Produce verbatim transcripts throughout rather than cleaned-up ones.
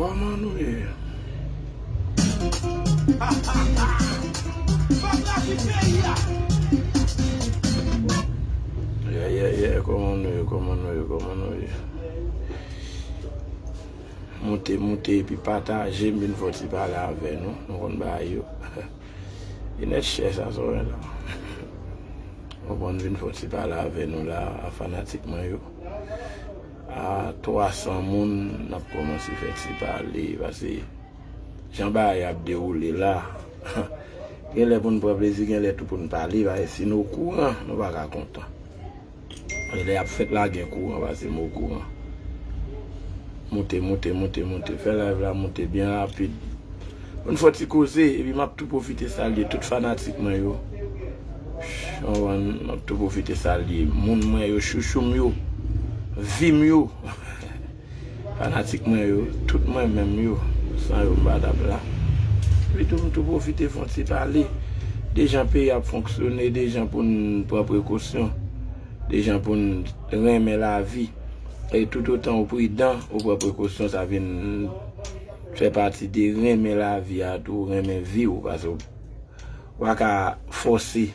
Kòman nou ye? Yeah, yeah, yeah. Kòman nou ye? Kòman nou ye? Kòman nou ye? Moute, moute, epi pataje, m vin fè yon ti pale avè nou. Nou konn bagay yo. Li nèt chè sa, sa w wè la. Ou konprann, vin fè yon ti pale avè nou la, a fanatik mwen yo. A twa san moun, n ap kòmanse fè ti pale, paske jan bagay ap dewoule la, gen lè pou n pran plezi, gen lè tou pou n pale, paske si nou okouran, nou pa ka kontan. Gen lè y ap fèt la, gen kouran, paske m okouran. Moute, moute, moute, moute. Fè live la moute byen rapid. Pou n fè yon ti koze, epi m ap tou pwofite salye tout fanatik mwen yo. Ou konprann, m ap tou pwofite salye moun mwen yo, chouchou m yo, vi m yo. Fanatik mwen yo, tout mwen menm yo, san yo m pa t ap la. Epi tou, m tou pwofite fè yon ti pale de jan peyi ap fonksyone, de jan pou n pran prekosyon, de jan pou n renmen lavi. E toutotan ou pridan, ou pran prekosyon, sa vin fè pati de renmen lavi a tou, renmen vi w, paske w pa ka fòse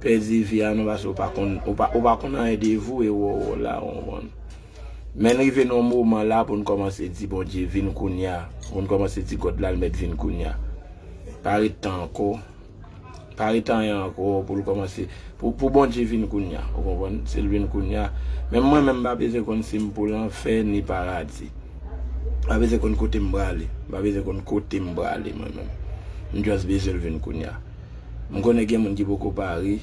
pèdi vi a non, paske ou pa konn, ou pa, ou pa konn anyen de vou e wè w la, ou konprann. Men n rive nan yon moman la pou n kòmanse di Bondye vin kounye a, pou n kòmanse di God la l mèt vin kounye a. Pa ret tan ankò, pa ret anyen ankò pou l kòmanse, pou, pou Bondye vin kounye a, ou konprann? Si l vin kounye a, menm mwen menm m pa bezwen konn si m pou lanfè ni paradi. M pa bezwen konn kote m prale, m pa bezwen konn kote m prale mwen menm. M just bezwen l vin kounye a. M konnen gen moun ki poko pare.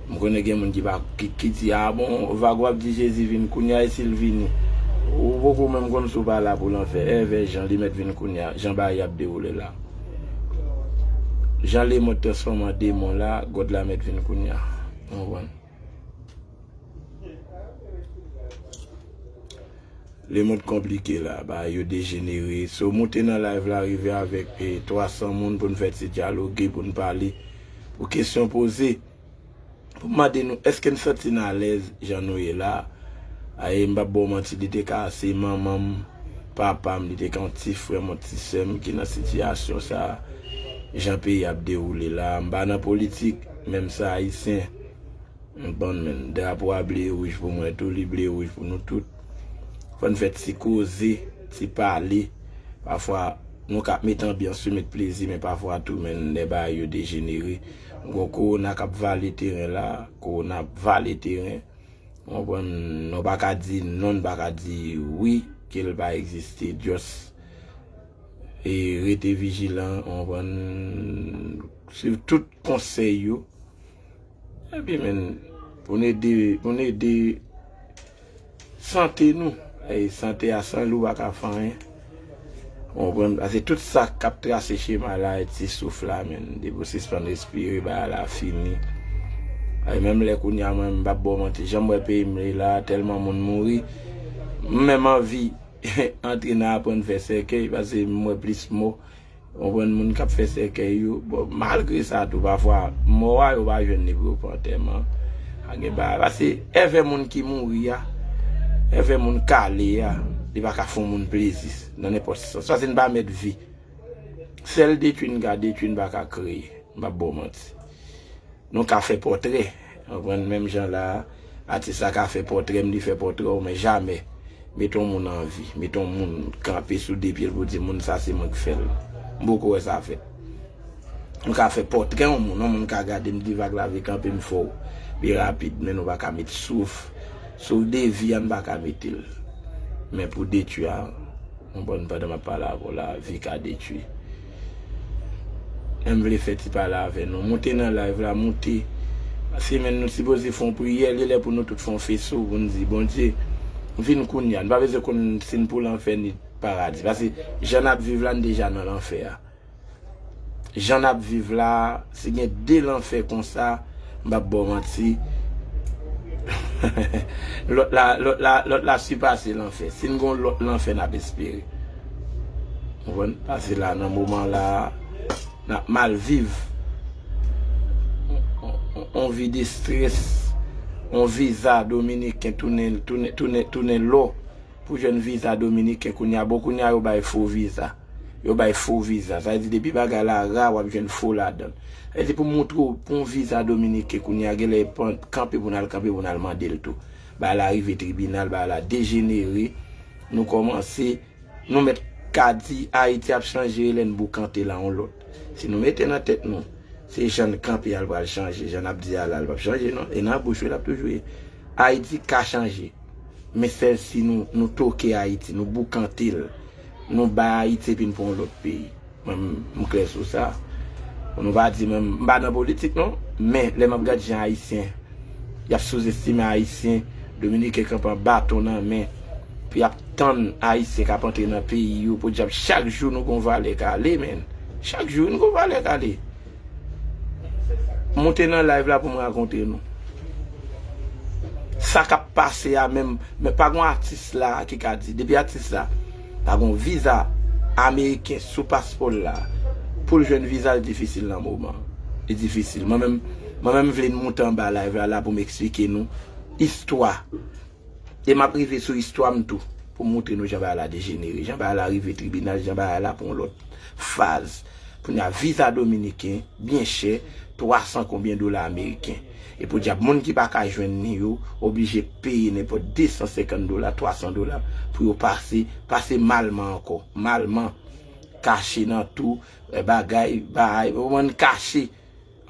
M konnen gen moun ki pa, ki, ki di, "A bon, vag w ap di Jezi vin kounye a, e si l vini?" Ou poko menm konn si w pa la pou lanfè. Èvè jan li mèt vin kounye a, jan bagay ap dewoule la. Jan lemond transfòme an demon la, God la mèt vin kounye a. Ou konprann? Lemond konplike la, bagay yo dejenere. So, moute nan live la, rive avèk, eh, twa san moun pou n fè ti dyaloge, pou n pale, pou kesyon poze, pou m mande nou, èske n santi n alèz jan nou ye la? Ay, m p ap ba w manti, li te ka se manman m, papa m, li te ka yon ti frè m, yon ti sè m ki nan sitiyasyon sa, jan peyi ap dewoule la. M pa nan politik, men m se Ayisyen. Bon, men, drapo a ble e wouj pou mwen tou, li ble e wouj pou nou tout. Fò n fè ti koze, ti pale. Pafwa, nou ka met anbyans, wi, met plezi, men pafwa tou, men, lè bagay yo dejenere. Nou gon kowona k ap vale teren la, kowona ap vale teren. Ou konprann, nou pa ka di non, n pa ka di wi, ke l pa egziste, just, e rete vijilan, ou konprann, swiv tout konsèy yo. Epi, men, pou n ede, pou n ede sante nou. E sante a san li w pa ka fè anyen. Ou konprann? Paske tout sa k ap trase chema la, e ti souf la, men, depi w sispann respire, bagay la fini. E menm lè kounye a, mwen, m p ap ba w manti, jan m wè peyi m ye la, tèlman moun mouri, m menm anvi antre nan aprann fè sèkèy, paske m wè plis mò. Ou konprann, moun k ap fè sèkèy yo. Bon, malgre sa tou, pafwa, mò a, yo pa jwenn li pou yo fè antèman. Pa gen bagay, paske èvè moun ki mouri a, èvè moun k ale a, li pa ka fè yon moun plezi nan nenpòt sans. Paske n pa mèt vi. Sèl detwi n ka detwi, n pa ka kreye. M p ap ba w manti. Nou ka fè pòtrè. Ou konprann, menm jan la, atis la ka fè pòtrè m, li fè pòtrè w, men jamè mete yon moun anvi, mete yon moun kanpe sou de pye l pou di, "Moun sa, se mwen k fè l." M poko wè sa fèt. Nou ka fè pòtrè yon moun, yon moun ka gade m, di, "Vag la vle kanpe m fò w." Pi rapid, men nou pa ka met souf. Souf de vi a, n pa ka mete l. Men pou detwi a, Ou konprann, pandan m ap pale avè w la, vi ka detwi. M vle fè ti pale avè nou. Moute nan live la, moute. Paske, men, nou sipoze fè yon priyè, li lè pou nou tout fè yon feso, pou n di, "Bondye, vin kounye a." Nou pa bezwen konn si n pou lanfè ni paradi. Paske, jan n ap viv la, n deja nan lanfè a. Jan n ap viv la, si gen de lanfè konsa, m p ap ba w manti. Lòt la, lòt la, lòt la sipase lanfè. Si n gon lòt lanfè, n ap espere. Ou konprann? Pase la, nan moman la, n ap mal viv. On, on, on, on vi de estrès, on viza dominiken tounen, tounen, tounen, tounen lò. pou jwenn viza dominiken kounye a. Bon, kounye a yo bay fo viza. Yo bay fo viza. Sa vle di depi bagay la ra, w ap jwenn fo ladan l. Sa vle di pou moutre w pou yon viza dominiken kounye a, genlè e pa kanpe pou n al kanpe pou n al mande l tou. Bagay la rive tribinal, bagay la dejenere. Nou kòmanse, nou mèt ka di Ayiti ap chanje lè n boukante l a yon lòt. Si nou mete nan tèt nou, se jan n kanpe a l pral chanje, jan n ap di a la, l p ap chanje non. E nan bouch wi l ap toujou ye. Ayiti ka chanje. Men sèl si nou, nou toke Ayiti, nou boukante l, nou bay Ayiti epi n pran yon lòt peyi. Mwen, m, m klè sou sa. Pou nou pa di mwen, m pa nan politik non, men lè m ap gade jan Ayisyen, y ap souzestime Ayisyen, Dominiken kanpe an baton nan men, pou y ap tann Ayisyen k ap antre nan peyi yo, podyab chak jou nou gon valè k ale, men. Chak jou nou gon valè k ale. Moute nan live la pou m rakonte nou. Sa k ap pase a menm, men pa gon atis la ki ka di. Depi atis la pa gon viza ameriken sou paspò l la, pou l jwenn viza l difisil nan moman. Li difisil. Mwen menm, mwen menm m vle n moute anba live la, la pou m eksplike nou istwa. E m ap rive sou istwa m tou pou m moutre nou jan bagay la dejenere, jan bagay la rive tribinal, jan bagay la pran yon lòt faz. Kounye a, viza dominiken byen chè, twa san konbyen dola ameriken. E podyab, moun ki pa ka jwenn li yo, oblije peye nenpòt de san senkant dola, twa san dola pou yo pase, pase malman ankò. Malman, kache nan tou, eh, bagay, bagay, ou konprann, kache.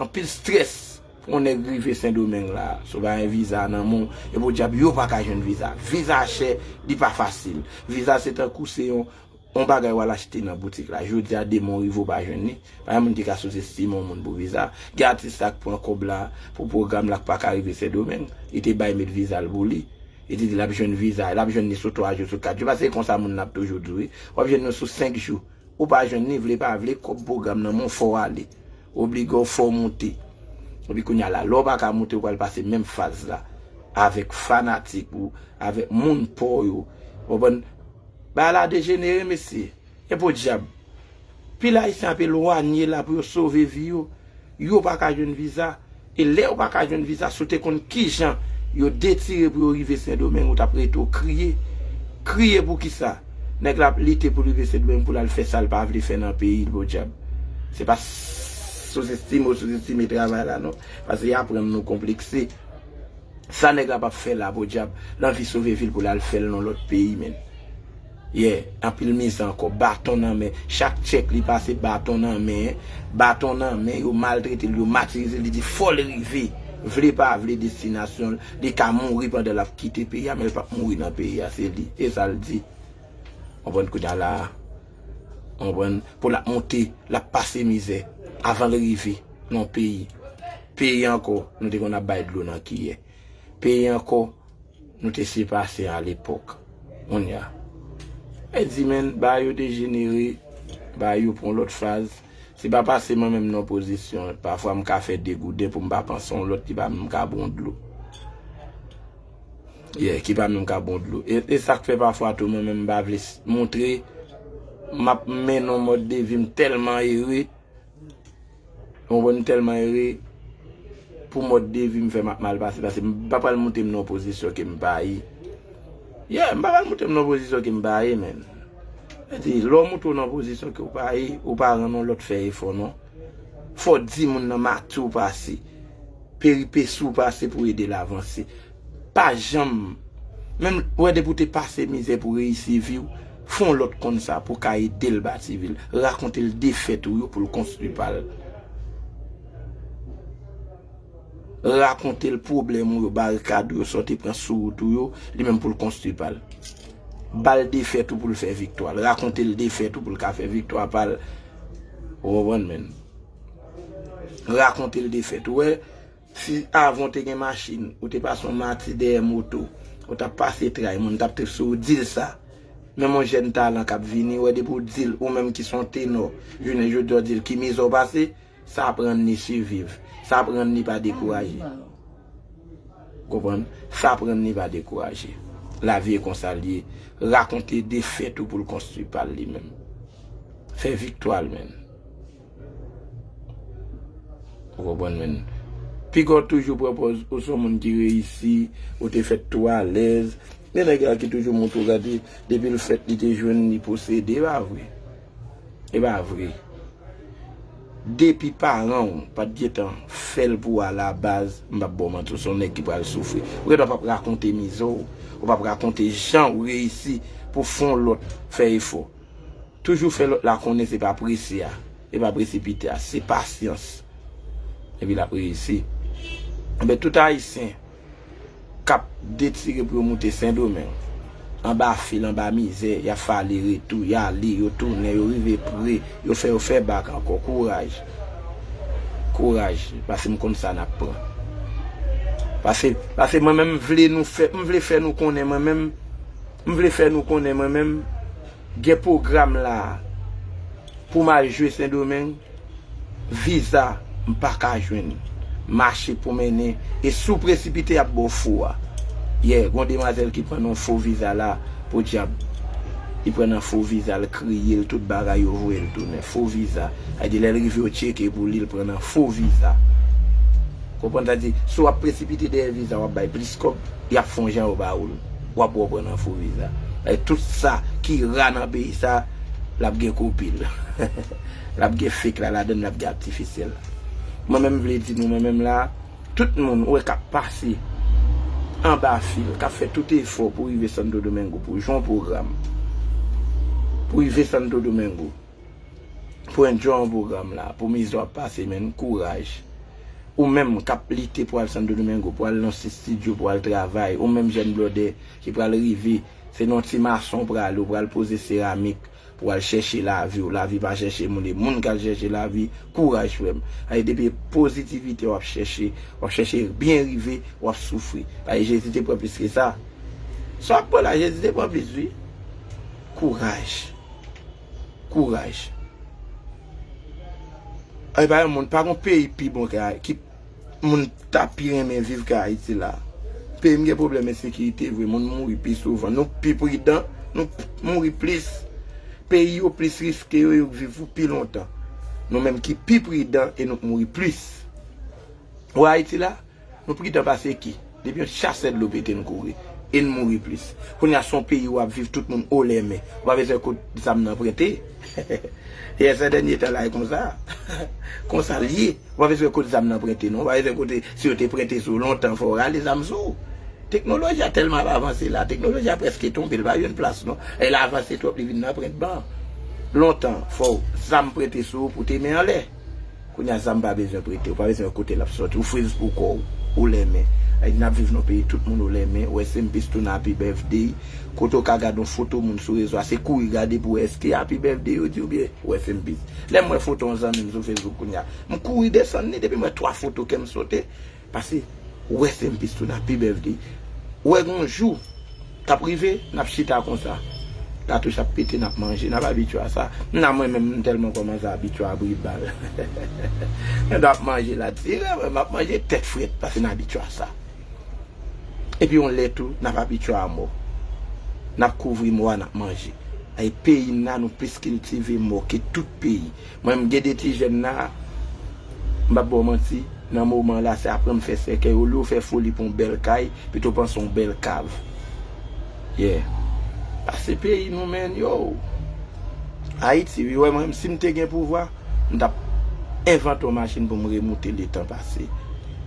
Anpil strès pou yon nèg rive Sendomeng la, si w pa gen viza nan men w, e podyab yo pa ka jwenn viza. Viza chè, li pa fasil. Viza se tankou se yon, yon bagay w al achte nan boutik la. Jodi a, demen w rive w pa jwenn li. Pa gen moun ki ka souzestime yon moun pou viza. Gen atis la k pran kòb la pou pwogram la k pa ka rive Sendomeng. Li te bay met viza l pou li. Li te di l ap jwenn viza, l ap jwenn li sou twa jou, sou kat jou. Paske se konsa moun nan ap toujou di w wi. W ap jwenn nou sou senk jou. Ou pa jwenn li, vle pa vle, kòb pwogram nan men w, fò w ale. Oblige w, fò w moute. Epi kounye a la, lè w pa ka moute, ou pral pase menm faz la. Avèk fanatik ou, avèk moun pa w yo. Ou konprann? Bagay la dejenere, mesye. E podyab. Pil Ayisyen ap elwanye la pou yo sove vi yo. Yo pa ka jwenn viza. E lè yo pa ka jwenn viza, si w te konn kijan yo detire pou yo rive Sendomeng, ou t ap rete w kriye. Kriye poukisa? Nèg la ap lite pou l rive Sendomeng pou l al fè sa l pa vle fè nan peyi l, podyab. Se pa souzestime ou souzestime travay la, non. Paske y aprann nou konplekse. Sa nèg la p ap fè la, podyab, l anvi sove vi l pou l al fè l nan lòt peyi, menn. Yeah, anpil mizè ankò, baton nan men. Chak tchèk li pase, baton nan men. Baton nan men, yo maltrete l, yo matirize l, li di fò l rive. Vle pa vle, destinasyon l, li ka mouri pandan l ap kite peyi a, men l p ap mouri nan peyi a, se li. E sa l di. Konprann kounye a la a. Konprann, pou l ap monte, l ap pase mizè. Avan l rive nan peyi. Peyi ankò, nou te konn ap bay dlo nan kiyè. Peyi ankò, nou te sipase alepòk. Kounye a. E di, menn, bagay yo dejenere, bagay yo pran lòt faz. Se pa paske mwen menm nan pozisyon, pafwa m ka fè degouden pou m pa panse yon lòt ki pa menm ka bon dlo. Yeah, ki pa menm ka bon dlo. E, e sa k fè pafwa tou, mwen menm m pa vle s-, montre, m ap mennen yon mòd de vi m tèlman ere, Ou konprann, m tèlman ere pou mòd de vi m fè m ap mal pase, paske m pa pral moute m nan yon pozisyon ke m pa ye. Yeah, m pa pral moute m nan yon pozisyon ke m pa ye, menn. Sa di, lè w moute w nan yon pozisyon ke w pa ye, ou pa rann yon lòt fè efò, non. Fò w di moun nan mati w pase, peripesi w pase pou ede l avanse. Pa janm, menm, ou wè, depi w te pase mizè pou reyisi vi w, fè yon lòt konn sa pou w ka ede l bati vi l. Rakonte l defèt ou yo pou l konstwi pa l. Rakonte l pwoblèm ou yo, barikad ou yo, sa w te pran sou wout ou yo, li menm pou l konstwi pa l. Ba l defèt ou pou l fè viktwa l. Rakonte l defèt ou pou l ka fè viktwa pa l. Ou konprann, menn? Rakonte l defèt ou. Wè, si avan w te gen machin, ou te pase yon mati dèyè moto, ou t ap pase tray, moun t ap trip sou ou, di l sa. Menm yon jèn talan k ap vini, wè, depi w di l, ou menm ki se yon tenò, jounen jodi a w di l ki mizè w pase, sa ap rann li siviv. Sa ap rann li pa dekouraje. Konprann? Sa ap rann li pa dekouraje. Lavi e konsa l ye. Rakonte defèt ou pou l konstwi pa l li menm. Fè viktwa l, menn. Ou konprann, menn? Piga w toujou pran pòz ou se yon moun ki reyisi, ou te fèt tou alèz, Gen nèg la ki toujou montre w gade, depi l fèt li te jwenn li posede, e pa vre. E pa vre. Depi paran w pa t gentan fè l pou w alabaz, m p ap ba w manti, w se yon nèg ki pral soufri. Ou gendwa p ap rakonte mizè w, ou p ap rakonte jan w reyisi pou fè yon lòt fè efò. Toujou fè lòt la konnen se pa prese a, se pa presipite a, se pasyans. Epi l ap reyisi. Enben, tout Ayisyen k ap detire pou yo moute Sendomeng, anba fil, anba mizè, y ap fè ale retou, y ale, yo tounen, yo rive pre, yo fè, yo fè bak ankò. Kouraj. Kouraj, paske m konn sa n ap pran. Paske, paske mwen menm, m vle nou fè, m vle fè nou konnen mwen menm, m vle fè nou konnen mwen menm, gen pwogram la pou m al jwe Sendomeng, viza m pa ka jwenn, mache pou mennen, e si w presipite y ap ba w fou a. Yè, gen yon demwazèl ki pran nan fo viza la, podyab. Li pran nan fo viza, l kriye, l tout bagay, yo voye l tounen. Fo viza. Sa vle di lè l rive yo tcheke pou li, l pran nan fo viza. Konprann sa di, si w ap presipite dèyè viza, w ap bay plis kòb, y ap fè yon jan yo ba ou l. W ap wè w pran nan fo viza. E tout sa ki ra nan peyi sa, l ap gen kopi l. L ap gen fake la ladann, l ap gen atifisyèl la. Mwen menm, m vle di nou, mwen menm la, tout moun ou wè k ap pase anba fil, k ap fè tout efò pou rive Santo Domingo, pou jwenn yon pwogram, pou rive Santo Domingo, pou enjoy yon pwogram la, pou mizè w ap pase, menn, kouraj. Ou menm k ap lite pou al Santo Domingo, pou al nan estidyo, pou al travay, ou menm jèn blòdè ki pral rive, se nan ti mason w prale, ou pral poze seramik, pou al chèche lavi w. Lavi pa chèche moun, e moun k al chèche lavi. Kouraj, frè m. Ay, depi pozitivite w ap chèche, w ap chèche byen rive, w ap soufri. Ay, Jezi te pran plis ke sa. Sa w ap pran la, Jezi te pran plis, wi. Kouraj. Kouraj. Ay, pa yon moun, pa yon peyi pi bon ke, ki moun ta pi renmen viv ke Ayiti la. Peyi m gen pwoblèm ensekirite vre, moun mouri pi souvan. Nou pi pridan, nou p- mouri plis. Peyi yo plis riske yo, yo viv pou pi lontan. Nou menm ki pi pridan e nou mouri plis. Ou Ayiti la, nou pridan pase ki? Depi yon chasè dlo pete n kouri. E n mouri plis. Kounye a se yon peyi w ap viv, tout moun o lèmen. Ou pa bezwen kote zam nan prete. E sa dènye tan la e konsa. Konsa l ye. Ou pa bezwen kote zam nan prete non. Ou pa bezwen kote, si yo te prete sou w lontan, fò w rale zam sou ou. Teknoloji a tèlman ap avanse la, teknoloji a prèske tonbe, l pa jwenn plas non. E l avanse twòp, li vin nan prent ban. Lontan, fò w zam prete sou ou pou te men anlè. Kounye a zam pa bezwen prete, ou pa bezwen kote l ap sòti, ou friz pou kò w, ou lèmen. Ay, n ap viv nan peyi tout moun ou lèmen, ou wè Sempis tou nan happy birthday, kote w ka gade yon foto moun sou rezo a, se kouri gade pou wè èske happy birthday yo di oubyen ou wè Sempis. Lè m wè foto yon zanmi m sou Facebook kounye a, m kouri desann li, depi m wè twa foto kè m sote, pase, ou wè Sempis tou nan happy birthday. Ou wè gon jou, k ap rive, n ap chita konsa. Katouch ap pete, n ap manje, n ap abitye a sa. Nan mwen menm, m tèlman kòmanse abitye a bri bal. Mwen ap manje la, tire, mwen m ap manje tèt frèt, paske n abitye a sa. Epi yon lè tou, n ap abitye a mò. N ap kouvri mò a, n ap manje. E peyi n nan, nou plis kiltive mò ke tout peyi. Mwen, m gen de ti jèn la, m p ap ba w manti, nan moman la, se aprann fè sèkèy. Olye w fè foli pou yon bèl kay, pito panse yon bèl kav. Yeah. Pase peyi nou, menn, yo. Ayiti, wi, wè, mwen, si m te gen pouvwa, m t ap envante yon machin pou m remoute letan pase.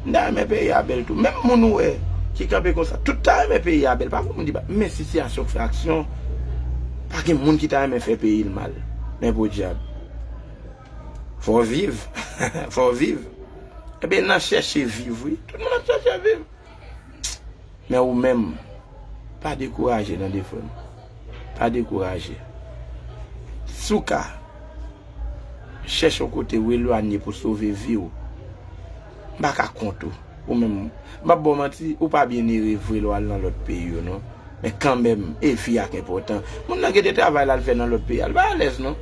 M ta renmen peyi a bèl tou. Menm moun ou wè ki kanpe konsa, tout ta renmen peyi a bèl. Pa fò moun di pa, men sitiyasyon k fè aksyon, pa gen moun ki ta renmen fè peyi l mal. Men podyab. Fò w viv. Fò w viv. Ebyen, nan chèche viv, wi. Tout moun ap chèche viv. Men ou menm, pa dekouraje tande frè m. Pa dekouraje. Si w ka chèche yon kote w elwanye pou sove vi w, m pa ka kont ou. Ou menm, m p ap ba w manti, ou pa byenere vre lè w al nan lòt peyi yo non. Men kanmenm, e vi a k enpòtan. Moun nan gen de travay l al fè nan lòt peyi a, l pa alèz non.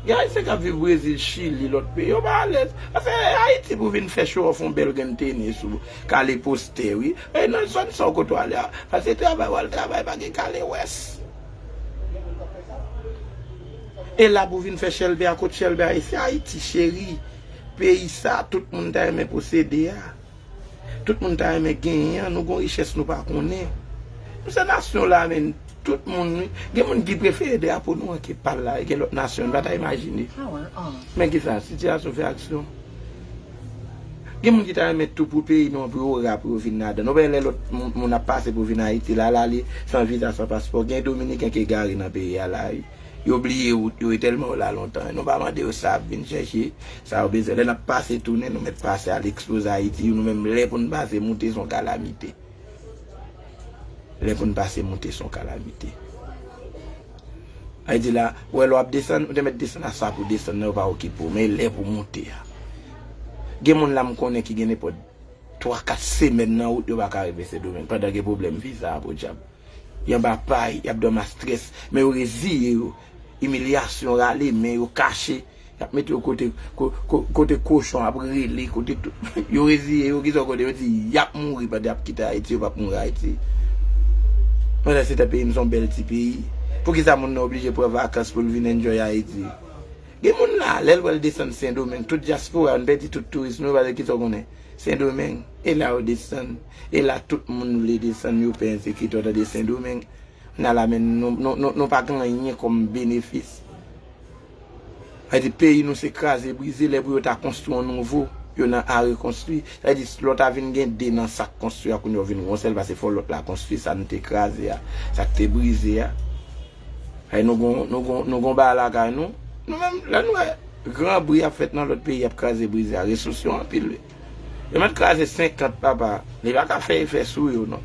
Gen Ayisyen k ap viv Brezil, Chili, lòt peyi, yo pa alèz. Paske Ayiti pou vin fè show off yon bèl grenn tenis ou kale postè, wi. E nan zòn sa w kote w ale a, paske travay w al travay pa gen kale wès. E la pou vin fè chèlbè a, kot chèlbè a ye? Se Ayiti, cheri. Peyi sa, tout moun ta renmen posede a. Tout moun ta renmen genyen an, nou gon richès nou pa konnen. Se nasyon la, men tout moun, wi. Gen moun ki prefere drapo nou an ke pa l la, e gen lòt nasyon, nou pa ta imajine. Men ki sa, sitiyasyon fè aksyon. Gen moun ki ta renmen tou pou peyi nou an, pou yo ra, pou yo vin ladan. Nou wè lè lòt moun, moun ap pase pou vin Ayiti, la, l ale san viza, san paspò. Gen Dominiken ki egare nan peyi a la, wi. Yo bliye wout yo, e tèlman yo la lontan. Nou pa mande yo sa, ap vin chèche sa yo bezwen. Lè n ap pase tounen, nou mèt pase al ekspoze Ayiti, nou menm lè pou n pase moute, se yon kalamite. Lè pou n pase moute, se yon kalamite. Sa vle di la, ou wè lè w ap desann, ou te mèt desann a sa pou desann nan, yo pa okipe w, men lè pou moute a. Gen moun la m konnen ki gen nenpòt twa, kat semèn nan wout, yo pa ka rive Sendomeng, pandan gen pwoblèm viza a, podyab. Y anba pay, y ap dòmi a strès, men yo reziye yo. Imilyasyon, rale men, yo kache. Y ap mete yo kote, ko-, ko-, kote kochon ap rele, kote tou. Yo reziye yo, kisa w konnen, yo di y ap mouri pandan y ap kite Ayiti, yo p ap mouri Ayiti. Pandan se tan peyi m se yon bèl ti peyi. Poukisa moun nan oblije pran vakans pou l vin enjoy Ayiti? Gen moun la, lè l pral desann Sendomeng, tout dyaspora, nou pèdi tout touris nou, paske kisa w konnen? Sendomeng, e la yo desann. E la tout moun vle desann, yo pè ensekirite, w tande Sendomeng. N a la men nou, nou, nou, nou pa gen anyen kòm benefis. Sa vle di peyi nou se kraze brize, lè pou yo ta konstwi yon nouvo, yo nan a rekonstwi. Sa vle di lè w ta vin gen de nan sa k konstwi a, kounye a w vin gon sèl, paske fò lòt la konstwi sa n te kraze a, sa k te brize a. Ay, nou gon, nou gon, nou gon bagay lakay nou. Nou menm, lè nou wè gran bri ap fèt nan lòt peyi, ap kraze brize a, resous yo anpil, wi. Yo mèt kraze senkant, papa. Li pa ka fè efè sou yo, non.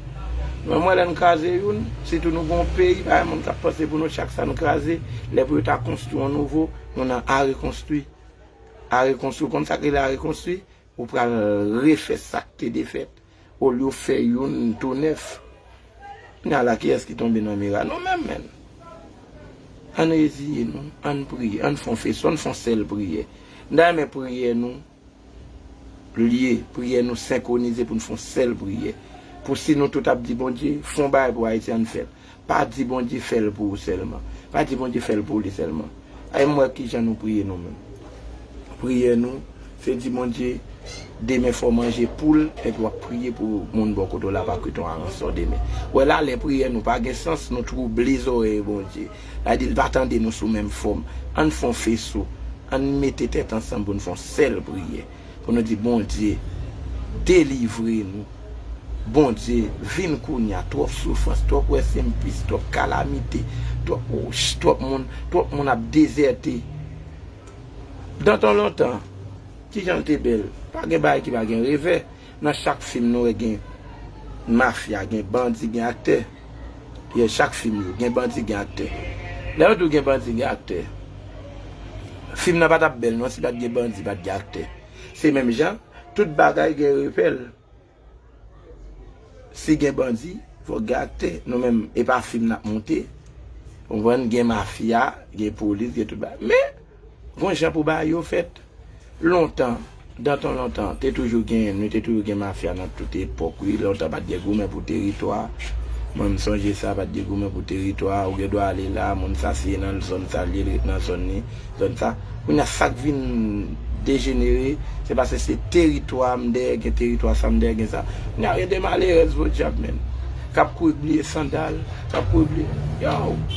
Nou menm, wè, lè n kraze youn, sitou nou gon peyi, pa gen moun k ap panse pou nou, chak sa n kraze, lè pou yo ta konstwi yon nouvo, nou nan a rekonstwi. A rekonstwi, ou konn sa k rele a rekonstwi? Ou pral refè sa k te defèt. Olye w fè youn tou nèf. Kounye a la, kiyès ki tonbe nan mira? Nou menm, menm. Ann reziye nou, ann priye, ann fè yon feso, ann fè yon sèl priyè. M ta renmen priyè nou lye, priyè nou senkwonize pou n fè yon sèl priyè. Pou si nou tout ap di Bondye, fè yon bagay pou Ayiti, ann fè l. Pa di Bondye fè l pou ou sèlman. Pa di Bondye fè l pou li sèlman. Ay, m wè kijan nou priye nou menm. Priyè nou, se di Bondye, demen fò w manje poul, epi w ap priye pou moun bò kote w la pa kite w aransò demen. Wè la, lè priyè nou pa gen sans, nou twouble zòrèy Bondye. Sa vle di l pa tande nou sou menm fòm. Ann fè yon feso. Ann mete tèt ansanm pou n fè yon sèl priyè. Pou nou di, Bondye, delivre nou. Bondye, vin kounye a. Twòp soufrans, twòp wè senpis, twòp kalamite, twòp, twòp moun, twòp moun ap dezète. Dan tan lontan, kijan l te bèl? Pa gen bagay ki pa gen revè. Nan chak fim nou wè gen mafya, gen bandi, gen aktè. Yè, chak fim yo, gen bandi, gen aktè. Lè yo di w gen bandi, gen aktè. Fim nan pa t ap bèl non, si pa t gen bandi, pa t gen aktè. Se menm jan, tout bagay gen repè l. Si gen bandi, fòk gen aktè. Nou menm, e pa fim n ap moute. Ou konprann? Gen mafya, gen polis, gen tout bagay. Men, gon jan pou bagay yo fèt. Lontan, dan tan lontan, te toujou gen, nou te toujou gen mafya nan tout epòk, wi. Lontan, pa t gen goumen pou teritwa. Mwen, m sonje sa, pa t gen goumen pou teritwa. Ou gen dwa ale la, moun sa, si e nan zòn sa, li ret nan zòn li, zòn sa. Kounye a, sa k vin dejenere, se paske se teritwa m dèyè, gen teritwa sa m dèyè, gen sa. Kounye a, gen de malerèz, podyab, menm. K ap kouri bliye sandal, k ap kouri bliye. Yo,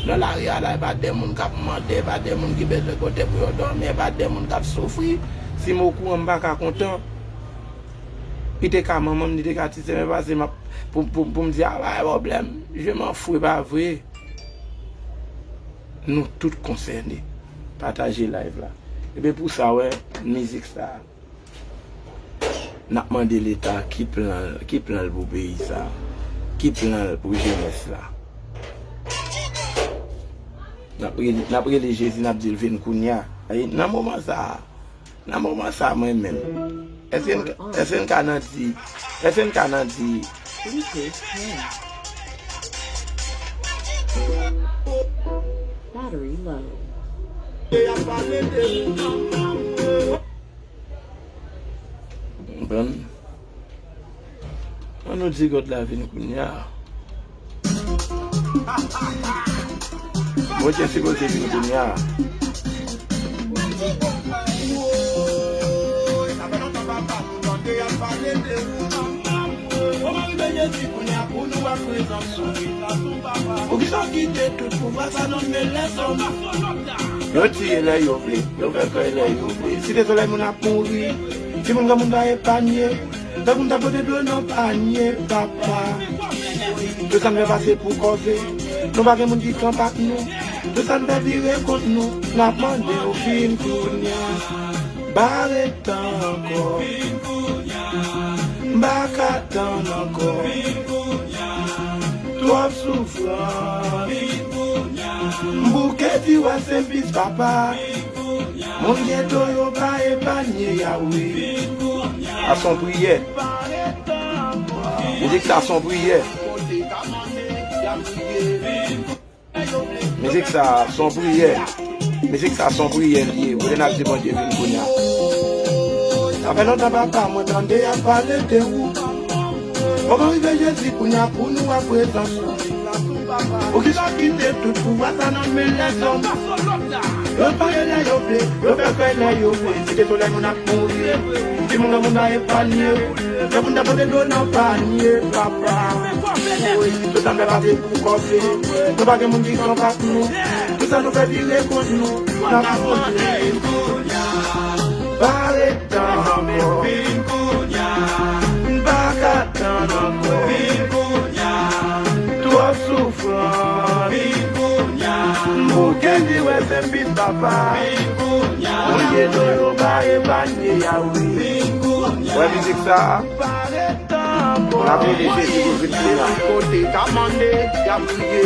nan lari a la, e pa de moun k ap mande, e pa de moun ki bezwen kote pou yo dòmi, e pa de moun k ap soufri. Si m okouran, m pa ka kontan. Li te ka manman m, li te ka ti sè m, e pa se m ap, pou, pou, pou m di, a, pa gen pwoblèm, je m'en fous, e pa vre. Nou tout konsène. Pataje live la. Ebyen, pou sa, wè, mizik sa. N ap mande Leta ki plan, ki plan l pou peyi sa, ki plan l pou jenès la. N ap rele, n ap rele Jezi, n ap di l vin kounye a. Nan moman sa a, nan moman sa a, mwen menm, èske n, èske n ka nan di, èske n ka nan di, Battery low. Konprann? An nou di God la vin kounye a. Bondye sipoze vin kounye a. Jezi, kounye a pou nou wè prezans ou. Poukisa w kite tout pouvwa sa nan men lèzòm? Yo tiye lè yo vle, yo fè kòy lè yo vle. Site Solèy, moun ap mouri. Timoun, granmoun pa epanye. Tankou n ta pote dlo nan panye, papa. Tout sa n fè pase pou kòve. Nou pa gen moun ki kanpe ak nou. Tout sa n fè vire kont nou. N ap mande w vin kounye a. Pa ret tan ankò. M pa ka tann ankò. Twòp soufrans. M bouke di wè se pis papa. Moun geto yo pa epanye, Yawe. Sa se yon priyè. Mizik sa se yon priyè. Mizik sa se yon priyè. Mizik sa se yon priyè li ye. Ou te n ap di Bondye vin kounye a. Sa fè lontan papa mwen tande y ap pale de ou. Kòman rive Jezi kounye a pou nou wè prezans ou? Poukisa w kite tout pouvwa sa nan men lèzòm? Yo pale lè yo vle, yo fè kòy lè yo vle. Site Solèy, moun ap mouri. Timoun, granmoun pa epanye. Tankou n ta pote dlo nan panye, papa. Wi, tout sa n fè pase pou kòve. Nou pa gen moun ki kanpe ak nou. Tout sa nou fè vire kont nou. N ap mande. Pa ret tan ankò. M pa ka tann ankò. Twòp soufrans. M bouke di wè se pis papa. Moun geto yo pa epanye, Yawe. Wè mizik sa a. N ap rele Jezi pou vin kounye a. Kote ka mande, y ap kriye.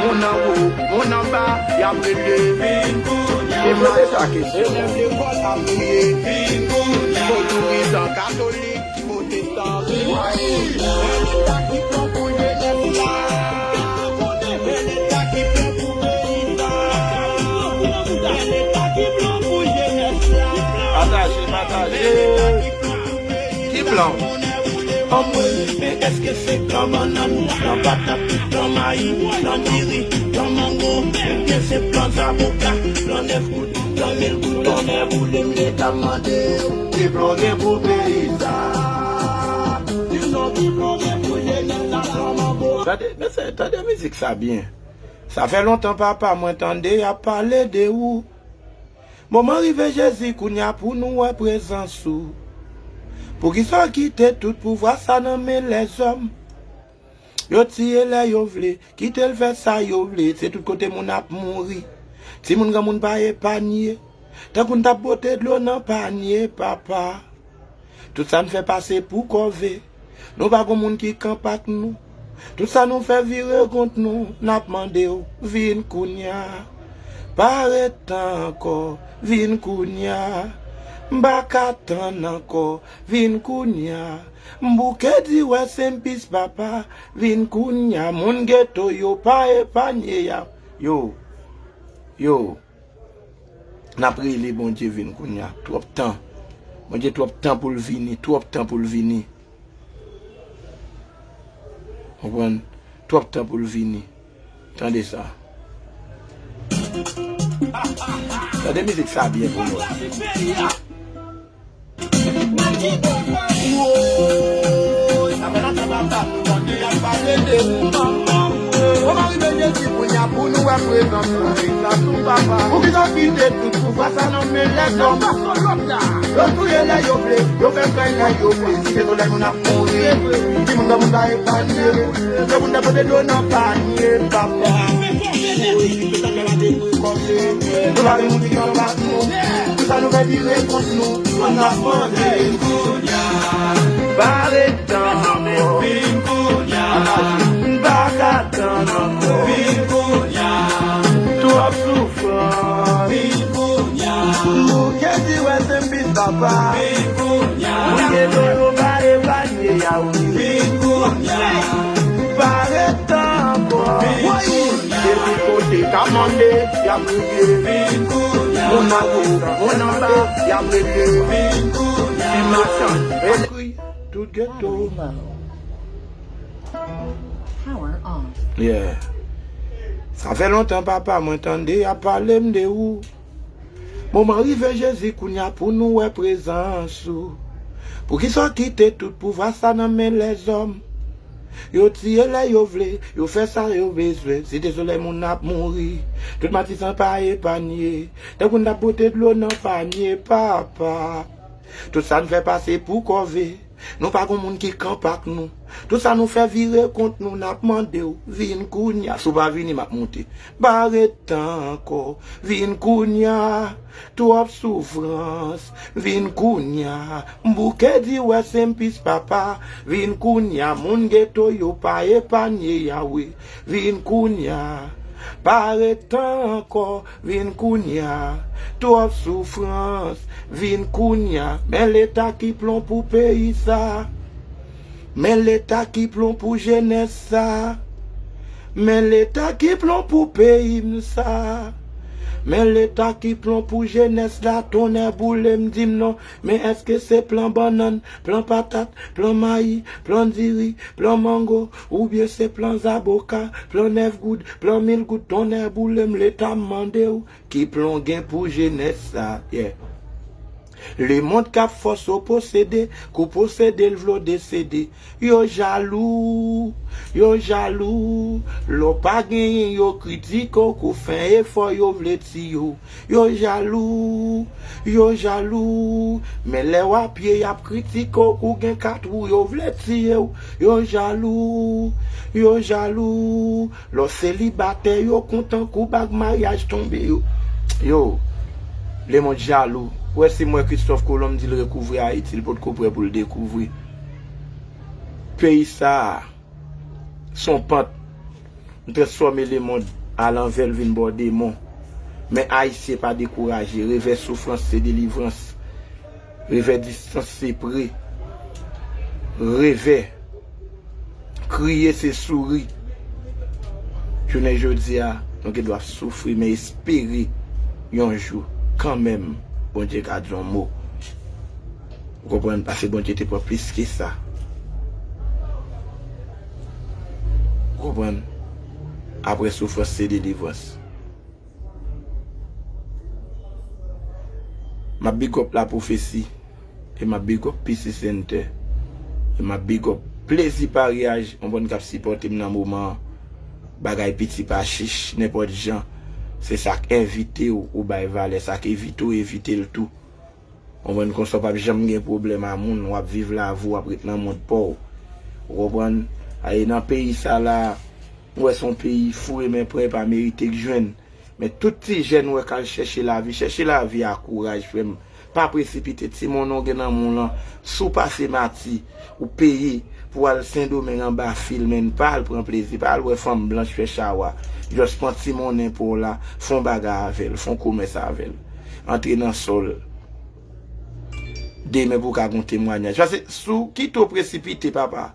Moun anwo, moun anba, y ap rele. E poze sa kesyon. Elèv lekòl ap kriye. Vodouizan, katolik, pwotestan. Leta ki pran pou jenès la. Leta ki pran pou peyi sa. Leta ki pran pou jenès la. Pataje, pataje. Ki plan w? Anmwey, men èske se plan bannann, plan patat, plan mayi, plan diri, plan mango, oubyen se plan zaboka, plan nèf goud, plan mil goud? Tonnè boule m, Leta mande, ki plan w gen pou peyi sa? Di nou ki plan w gen pou jenès la, plan mango. Tande, mesye, tande mizik sa byen. Sa fè lontan papa mwen tande y ap pale de ou. Moman rive Jezi kounye a pou nou wè prezans ou. Poukisa w kite tout pouvwa sa nan men lèzòm? Yo tiye lè yo vle, kite l fè sa yo vle, se tout kote moun ap mouri. Timoun, granmoun pa epanye. Tankou n t ap pote dlo nan panye, papa. Tout sa n fè pase pou kòve. Nou pa gon moun ki kanpe ak nou. Tout sa nou fè vire kont nou. N ap mande w, vin kounye a. Pa ret tan ankò, vin kounye a. M pa ka tann ankò, vin kounye a. M bouke di wè se pis papa, vin kounye a. Moun geto yo pa epanye, ya. Yo, yo. N ap rele Bondye vin kounye a. Twòp tan. Bondye twòp tan pou l vini, twòp tan pou l vini. Konprann? Twòp tan pou l vini. Tande sa. Tande mizik sa byen pou nou. Woy, sa fè lontan papa nou tande y ap pale de ou. Kòman rive Jezi kounye a pou nou wè prezans ou? Poukisa w kite tout pouvwa sa nan men lèzòm? Yo touye lè yo vle, yo fè kòy lè yo vle. Site Solèy, moun ap mouri. Timoun, granmoun pa epanye. Yo moun nan pote dlo nan panye, papa. Wi, tout sa fè pase pou kòve. Nou pa gen moun ki kanpe ak nou. Tout sa nou fè vire kont nou. N ap mande. Pa ret tan ankò. M pa ka tann ankò. Twòp soufrans. Bouke di wè se pis papa. Moun geto yo pa epanye, Yawe. Pa ret tan ankò. Depi kote ka mande, y ap kriye. Moun anwo, moun anba, y ap rele. Ti machann, rele. Kriye tout geto. Power on. Yeah. Sa fè lontan papa mwen tande y ap pale m de ou. Moman rive Jezi kounye a pou nou wè prezans ou. Poukisa w kite tout pouvwa sa nan men lèzòm? Yo tiye lè yo vle, yo fè sa yo bezwen. Site Solèy moun ap mouri. Tout matisan pa epanye. Tankou n t ap pote dlo nan panye, papa. Tout sa n fè pase pou kòve. Nou pa gon moun ki kanpe ak nou. Tout sa nou fè vire kont nou, n ap mande w, vin kounya. Si w pa vini, m ap monte. Pa ret tan ankò, vin kounya. Twòp soufrans, vin kounya. M bouke di w, rest in peace papa, vin kounya. Moun geto yo pa epanye, Yawe, vin kounya. Pa ret tan ankò, vin kounya. Twòp soufrans, vin kounya. Men leta ki plon pou peyi sa. Men leta ki plon pou jenès sa. Men leta ki plon pou peyi m sa. Men leta ki plon pou jenès la, tonnè boule m, di m non. Men èske se plan bannann, plan patat, plan mayi, plan diri, plan mango, oubyen se plan zaboka, plan nèf goud, plan mil goud, tonnè boule m, leta m mande w, ki plon gen pou jenès sa, yeah. Lemonn k ap fòse w posede, kou posede l vle w desede. Yo jalou, yo jalou. Lè w pa genyen, yo kritike w, kou fè efò, yo vle tiye w. Yo jalou, yo jalou. Men lè w a pye, y ap kritike w, kou gen kat wou, yo vle tiye w. Yo jalou, yo jalou. Lè w selibatè, yo kontan kou bag maryaj tonbe yo. Yo, lemonn jalou. Ou wè, si m wè Kristòf Kolon, m di l rekouvri Ayiti, l potko prè pou l dekouvri. Peyi sa a, se yon pant. M transfòme lemonn alanvè, l vin bò demon. Men Ayisyen pa dekouraje. Revè soufrans se delivrans. Revè distans se pre. Revè kriye se souri. Jounen jodi a, nou gen dwa soufri, men espere yon jou, kanmenm, Bondye ka di yon mo. Ou konprann? Paske Bondye te pran plis ke sa. Ou konprann? Apre soufrans, se delivrans. M ap big up La Prophétie. E m ap big up P C Center. E m ap big up Plezi Paryaj, yon bann k ap sipòte m nan moman an. Bagay piti pa chich, nenpòt jan. Se sa k envite w, ou bay valè. Sa k evite w, evite l tou. Konprann? Konsa w p ap janm gen pwoblèm a moun, w ap viv lavi w, w ap ret nan mond pa w. Ou konprann? Aye, nan peyi sa la, m wè se yon peyi foure men pran, e pa merite k jwenn. Men tout ti jèn w wè k al chèche lavi, chèche lavi a kouraj, frè m. Pa presipite, ti monnen w gen nan men w lan, si w pase Mati, ou peye pou w al Sendomeng anba fil, men pa al pran plezi, pa al wè fanm blanch fè chawa. Just pran ti monnen pa w la, fè yon bagay avè l, fè yon komès avè l. Antre nan sòl. Demen pou w ka gon temwanyaj. Paske si w kite w presipite, papa,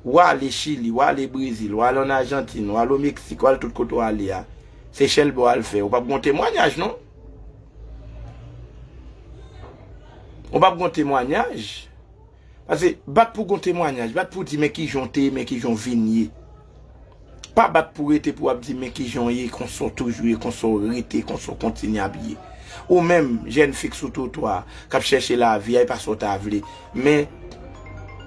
w ale Chili, w ale Brezil, w ale ann Ajantin, w ale o Meksik, w ale tout kote w ale a. Sechèl ba w al fè. Ou p ap gon temwanyaj, non. Ou p ap gon temwanyaj. Paske bat pou gon temwanyaj, bat pou di men kijan w te ye, men kijan w vin ye. Pa bat pou rete pou w ap di men kijan w ye, konsa w toujou ye, konsa w rete, konsa w kontinye ap ye. Ou menm, jèn fi k sou twotwa a, k ap chèche lavi a, e pa sa w ta vle. Men,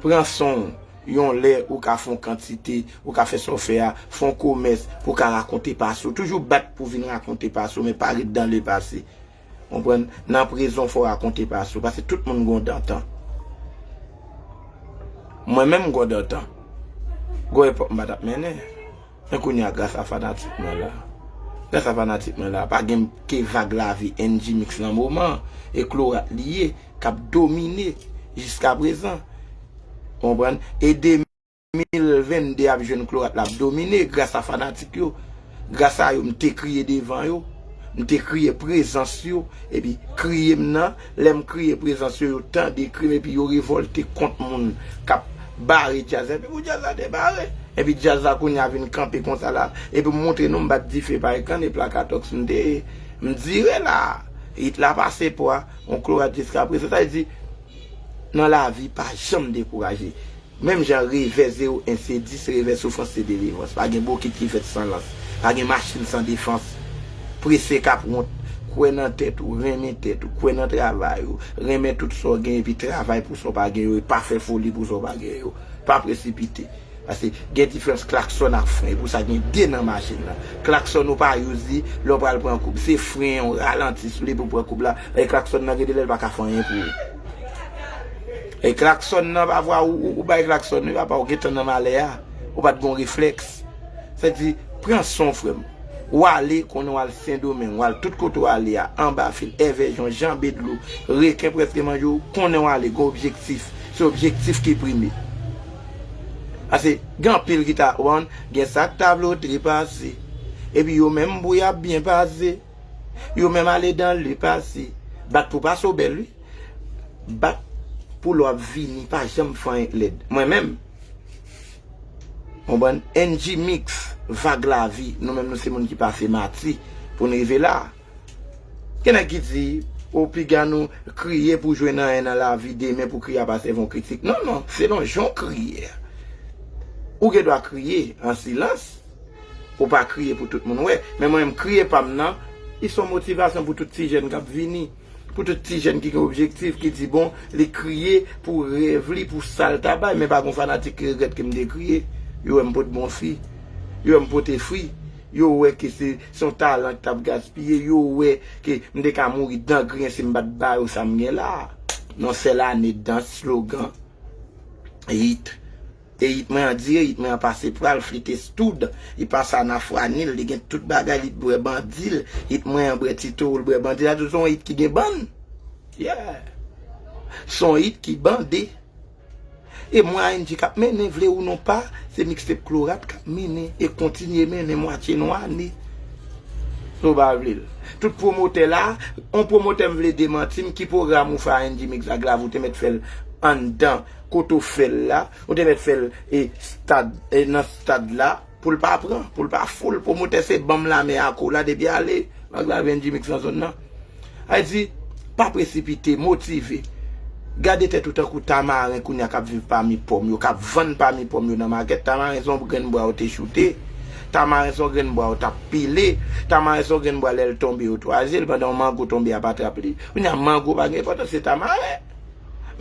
pran san w, yon lè ou ka fè yon kantite, ou ka fè sa w fè a, fè yon komès pou w ka rakonte pase w. Toujou bat pou vin rakonte pase w, men pa ret dan lepase. Konprann? Nan prezan, fò w rakonte pase w, paske tout moun gon dantan. Mwen menm, m gon dantan. Gon epòk m pa t ap mennen. Men kounye a, gras a fanatik mwen la. Gras a fanatik mwen la, pa gen ke vag lavi N G Mix nan moman an. E Klorat li ye, k ap domine jiskaprezan. Konprann? E de mil vennde ap jwenn Klorat la ap domine gras a fanatik yo. Gras a yo, m te kriye devan yo. M te kriye prezans yo. Epi kriye m nan, lè m kriye prezans yo, yo tande kri m epi yo revòlte kont moun k ap bare djaz la. Epi pou djaz la te bare. Epi djaz la kounye a vin kanpe konsa la. Epi m montre nou m bat dife pa ekran, e Plakatòks m te ye. M dire la. Hit la pase pwa, on Klorat jiskaprezan. Sa vle di, nan lavi, pa janm dekouraje. Menm jan revè zewo en se dis, revè soufrans se delivrans. Pa gen bokit ki fèt san lans. Pa gen machin san defans. Prese k ap wont. Kwè nan tèt ou, renmen tèt ou, kwè nan travay ou, renmen tout sa w gen epi travay pou sa w pa gen yo, e pa fè foli pou sa w pa gen yo. Pa presipite. Paske gen diferans klaksòn ak fren, e pou sa gen de nan machin nan. Klaksòn ou pa use li lè w pral pran koub. Se fren an w ralanti sou li pou pran koub la. E klaksòn nan gen de lè l pa ka fè anyen pou ou. E klaksòn nan, pafwa ou, ou, ou bay klaksòn wi papa, ou gentan nan malè a. Ou pa t gon reflèks. Sa di, pran son frè m. W ale, konnen w al Sendomeng, w al tout kote w ale a, anba fil, èvèjon, janbe dlo, reken prèske manje w, konnen w ale, gen objektif. Se objektif ki prime. Paske gen anpil ki ta, konprann, gen sa k ta vle w trepase. Epi yo menm bouy ap byen pase. Yo menm ale dan le pase. Bat pou pase w bèl wi. Bat pou lè w ap vini, pa janm fè anyen k lèd. Mwen menm, konprann, N G Mix, Vag Lavi, nou menm nou se moun ki pase mati pou n rive la. Gen nèg ki di, o piga nou kriye pou jwenn anyen nan lavi, demen pou kriye a pa sèvi yon kritik. Non, non, selon jan w kriye a. Ou gen dwa kriye an silans, ou pa kriye pou tout moun wè. Men mwen menm kriye pa m nan, li se yon motivasyon pou tout ti jèn k ap vini. Pou tout ti jèn ki gen objektif, ki di bon, li kriye pou rèv li, pou sa l ta bay, men pa gon fanatik ki regrèt ke m te kriye. Yo wè m pot bon fi. Yo wè m pote fwi. Yo wè ke se, se yon talan ki t ap gaspiye. Yo wè ke m te ka mouri dan griyen si m pa t ba yo sa m gen la. Yon sèl ane dans, slogan, hit. E hit mwen an dire, hit mwen an pase pral, flite stoud. Li pase a nan fwa nil, li gen tout bagay, li bwè bandi l. Hit mwen an bwè tito, l bwè bandi la, tout se yon hit ki gen bann. Yeah. Se yon hit ki bande. E mwen A N G k ap mennen, vle ou non pa, se mixtape Klorat k ap mennen e kontinye mennen mwatye yon ane. Si w pa vle l. Tout pwomotè la, yon pwomotè m vle demanti m, ki pwogram ou fè A N G Mix ak Lavi, ou te mèt fè l anndan, kote w fè l la, ou te mèt fè l e stad, e nan stad la, pou l pa pran, pou l pa foul, pwomotè se ban m lame ak ou la depi ale, Vag Lavi N G Mix nan zòn nan. Sa vle di, pa presipite, motive. Gade tèt ou tankou tamaren kounye a k ap viv pami pòm yo, k ap vann pami pòm yo nan makèt. Tamaren se yon grenn bwa yo te choute. Tamaren se yon grenn bwa yo t ap pile. Tamaren se yon grenn bwa lè l tonbe yo twaze l, pandan yon mango tonbe ap atrap li. Kounye a mango pa gen enpòtans, se tamaren.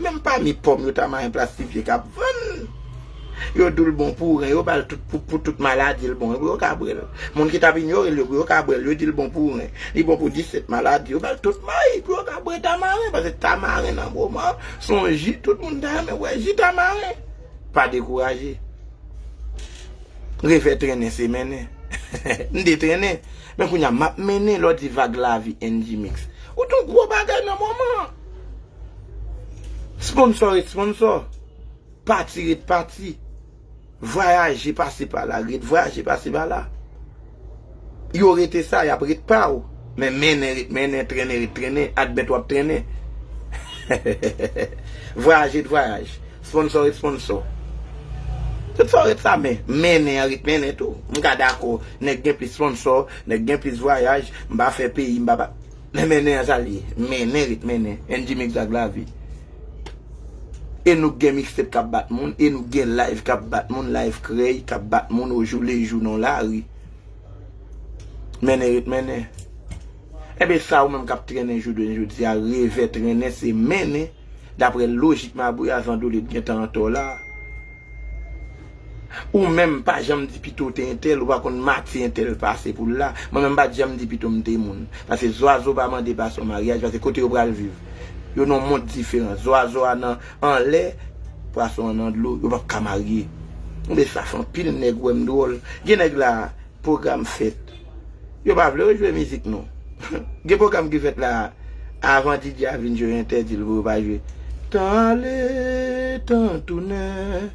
Menm pami pòm yo, tamaren plastifye k ap vann. Yo di w l bon pou ren, yo ba l tout pou, pou tout maladi l bon, pou yo ka bwè l. Moun ki t ap inyore l yo, pou yo ka bwè l, yo di l bon pou ren. Li bon pou disèt maladi, yo ba l tout may, pou yo ka bwè tamaren, paske tamaren nan moman, se yon ji, tout moun ta renmen bwè ji tamaren. Pa dekouraje. Revè trennen se mennen. M te trennen. Men kounye a, m ap mennen, lè w di Vag Lavi N G Mix. Ou t yon gwo bagay nan moman an. Sponsò ret sponsò. Pati ret pati. Vwayaje pase pa la, ret vwayaje pase pa la. Yo rete sa, y ap ret pa w. Men mennen ret mennen, trennen ret trennen, admèt w ap trennen. Vwayaje ret vwayaj. Sponsò ret sponsò. Tout sa w ret sa, men mennen an ret mennen tou. M ka dakò, nèg gen plis sponsò, nèg gen plis vwayaj, m pa fè peyi, m pa pa. Men mennen an sa l ye. Mennen ret mennen. N G Mix ak Lavi. E nou k gen mixtape k ap bat moun, e nou k gen live k ap bat moun, live krèy k ap bat moun o jou le jou nan lari. Mennen ret mennen. Enben sa ou menm k ap trennen jounen jodi a, revè trennen se mennen, daprè lojik mabouya zandolit gentan antò la. Ou menm pa janm di pito w te entèl, ou pa konn mati entèl pase pou l la. Mwen menm m pa t janm di pito m te moun. Paske zwazo pa mande pase yon maryaj, paske kote yo pral viv, yo nan yon mond diferan. Zwazo a nan anlè, pwason an nan dlo, yo p ap ka marye. Enben sa fè anpil nèg wè m dwòl. Gen nèg la, pwogram fèt. Yo pa vle yo jwe mizik nou. Gen pwogram ki fèt la, avan D J a vin jwe, yo entèdi l pou yo pa jwe. Tan ale, tan tounen,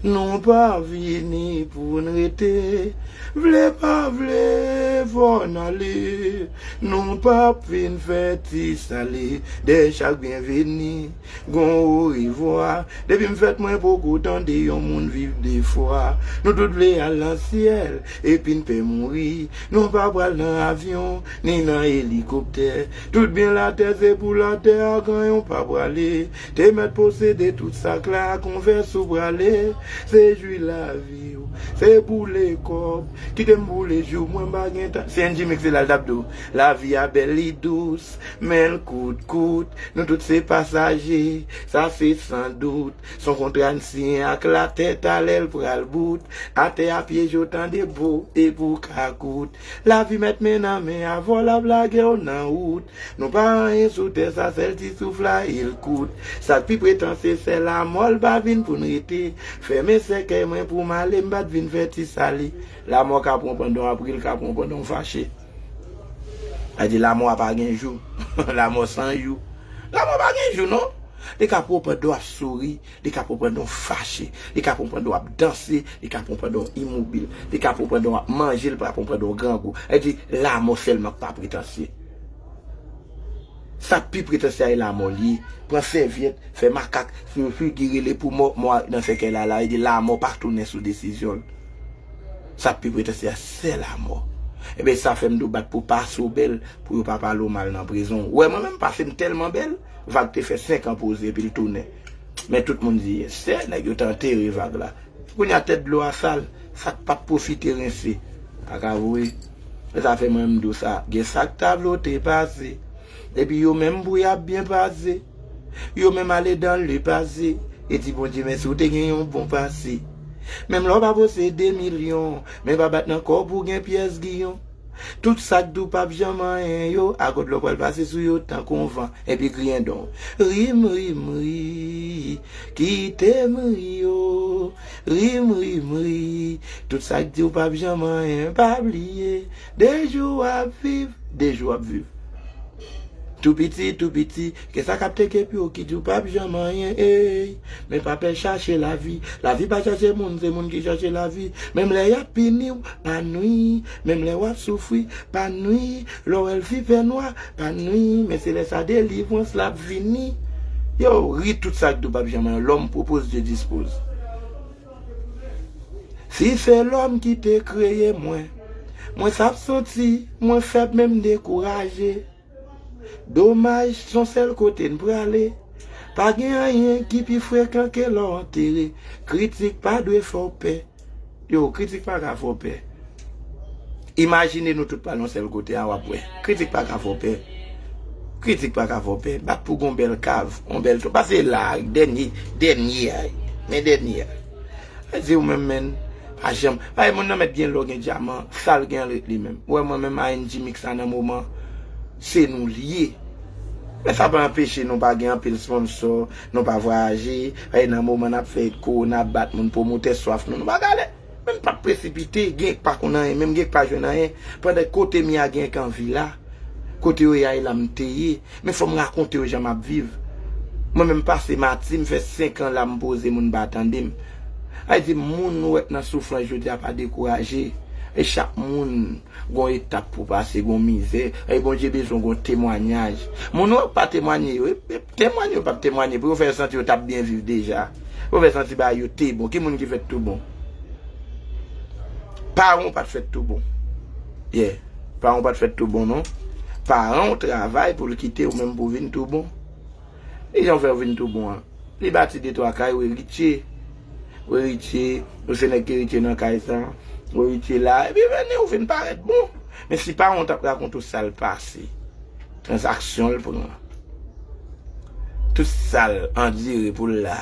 nou pa vini pou n rete. Vle pa vle, fò n ale, nou p ap vin fè ti sale. Dèyè chak byenveni, gon orevwa. Depi m fèt mwen poko tande yon moun viv de fwa. Nou tout vle al nan syèl, epi n pè mouri. Nou pa pral nan avyon, ni nan elikoptè. Tout byen latè se pou latè a, granyon pa prale. Te mèt posede tout sa k la, konvèse ou prale. Se jwi lavi w, se boule kòb. Kite m boule jou, mwen m pa gen tan. Si N G Mix te la, l t ap di w, lavi a bèl, li dous, men l kout, kout. Nou tout se pasaje, sa se san dout. S on kontra n siyen ak latè, talè l pral bout. Atè a pyeje w, tande bo, e pou w ka kout. Lavi mèt men nan men avè w, l ap lage w nan wout. Nou pa anyen sou tè sa, sèl ti souf la, e l kout. Sa k pi pretansye, se lanmò, l pa vin pou n rete. Fèmen sèkèy mwen pou m ale, m pa t vin fè ti sali. Lanmò ka pran w pandan w ap ri, l ka pran w pandan w fache. Sa di lanmò a pa gen jou. Lanmò san jou. Lanmò pa gen jou, non. Li ka pran w pandan w ap souri, li ka pran w pandan w fache, li ka pran w pandan w ap danse, li ka pran w pandan w imobil, li ka pran w pandan w ap manje, li ka pran w pandan w grangou. Sa di lanmò sèlman k pa pretansye. Sa k pi pretansye a, e lanmò l ye. Pran sèvyèt, fè makak sou figi, rele pou mò, mò a nan sèkèy la, la, e di lanmò pa tounen sou desizyon l. Sa k pi pretansye a, se lanmò. Ebyen, sa fè m di w bat pou pase w bèl, pou yo pa pale w mal nan prizon. Ou wè, mwen menm, pase m tèlman bèl, Vag te fè senk an poze, epi l tounen. Men tout moun di, yes sir, nèg yo te antere Vag la. Kounye a tèt dlo a sal, sa k pa t pwofite rense. Pa ka vre. E sa fè mwen m di w sa, gen sa k ta vle w te pase. Epi yo menm pou y ap byen pase. Yo menm ale dan le pase. E di Bondye mèsi, ou te gen yon bon pase. Menm lè w pa posede milyon, men pa bat nan kò w pou w gen pyès giyon. Tout sa k di w p ap janm anyen yo, a kote lè w pral pase sou yo tankou yon van, epi griyen don. Ri m, ri m, ri, kite m ri yo. Ri m, ri m, ri, tout sa k di w p ap janm anyen, pa bliye. De jou w ap viv, de jou w ap viv. Tou piti, tou piti, ke sa k ap teke pye w ki di w p ap janm anyen, ey. Men pa pè chache lavi. Lavi pa chache moun, se moun ki chache lavi. Menm lè y ap pini w, pa nwi. Menm lè w ap soufri, pa nwi. Lè w wè l fin fè nwa, pa nwi. Men se lè sa delivrans la ap vini. Yo, ri tout sa k di w p ap janm anyen. L'homme propose, Dieu dispose. Si se lòm ki te kreye mwen, mwen t ap santi mwen fèb, men m dekouraje. Domaj, s on sèl kote n prale. Pa gen anyen ki pi frekan ke lè w antere. Kritik pa dwe fè w pè. Yo, kritik pa ka fè w pè. Imajine nou tout pral yon sèl kote a, w ap wè. Kritik pa ka fè w pè. Kritik pa ka fè w pè. Bat pou gon bèl kav, yon bèl tò. Pase la, dènye, dènye a. Men dènye a. Sa di ou menm, menn, pa janm. Ay, moun nan mèt gen lò, gen dyaman, sa l gen anret li menm. Ou wè mwen menm, A N G Mix la nan moman, se nou l ye. Men sa pa anpeche nou pa gen anpil sponsò, nou pa vwayaje. Ay, nan moman n ap fè kowona ap bat moun, pwomotè swaf nou, nou pa gade. Men m p ap presipite, gen k pa konn anyen, menm gen k pa jwenn anyen. Pandan kote m ye a gen k anvi la. Kote yo ye a e la m te ye. Men fò m rakonte yo jan m ap viv. Mwen menm pase mati, m fè senk an la m poze, moun pa tande m. Sa vle di moun ou wè k nan soufrans jodi a pa dekouraje. E chak moun gon etap pou pase, gon mizè. E Bondye bezwen gon temwanyaj. Moun ou wè k pa temwanye yo, e, e temwanye yo p ap temwanye pou yo fè yo santi yo t ap byen viv deja. Pou yo fè santi bagay yo te bon. Ki moun ki fèt tou bon? Paran w pa t fèt tou bon. Yeah. Paran w pa t fèt tou bon, non. Paran w travay pou l kite w menm pou w vin tou bon. Li jan w fè w vin tou bon an. Li bati de twa kay, w eritye. W eritye, ou se nèg ki eritye nan kay sa. W eritye la, epi vini w vin parèt bon. Men si paran w t ap rakonte w sa l pase, tranzaksyon l pran, tout sa l andire pou l la,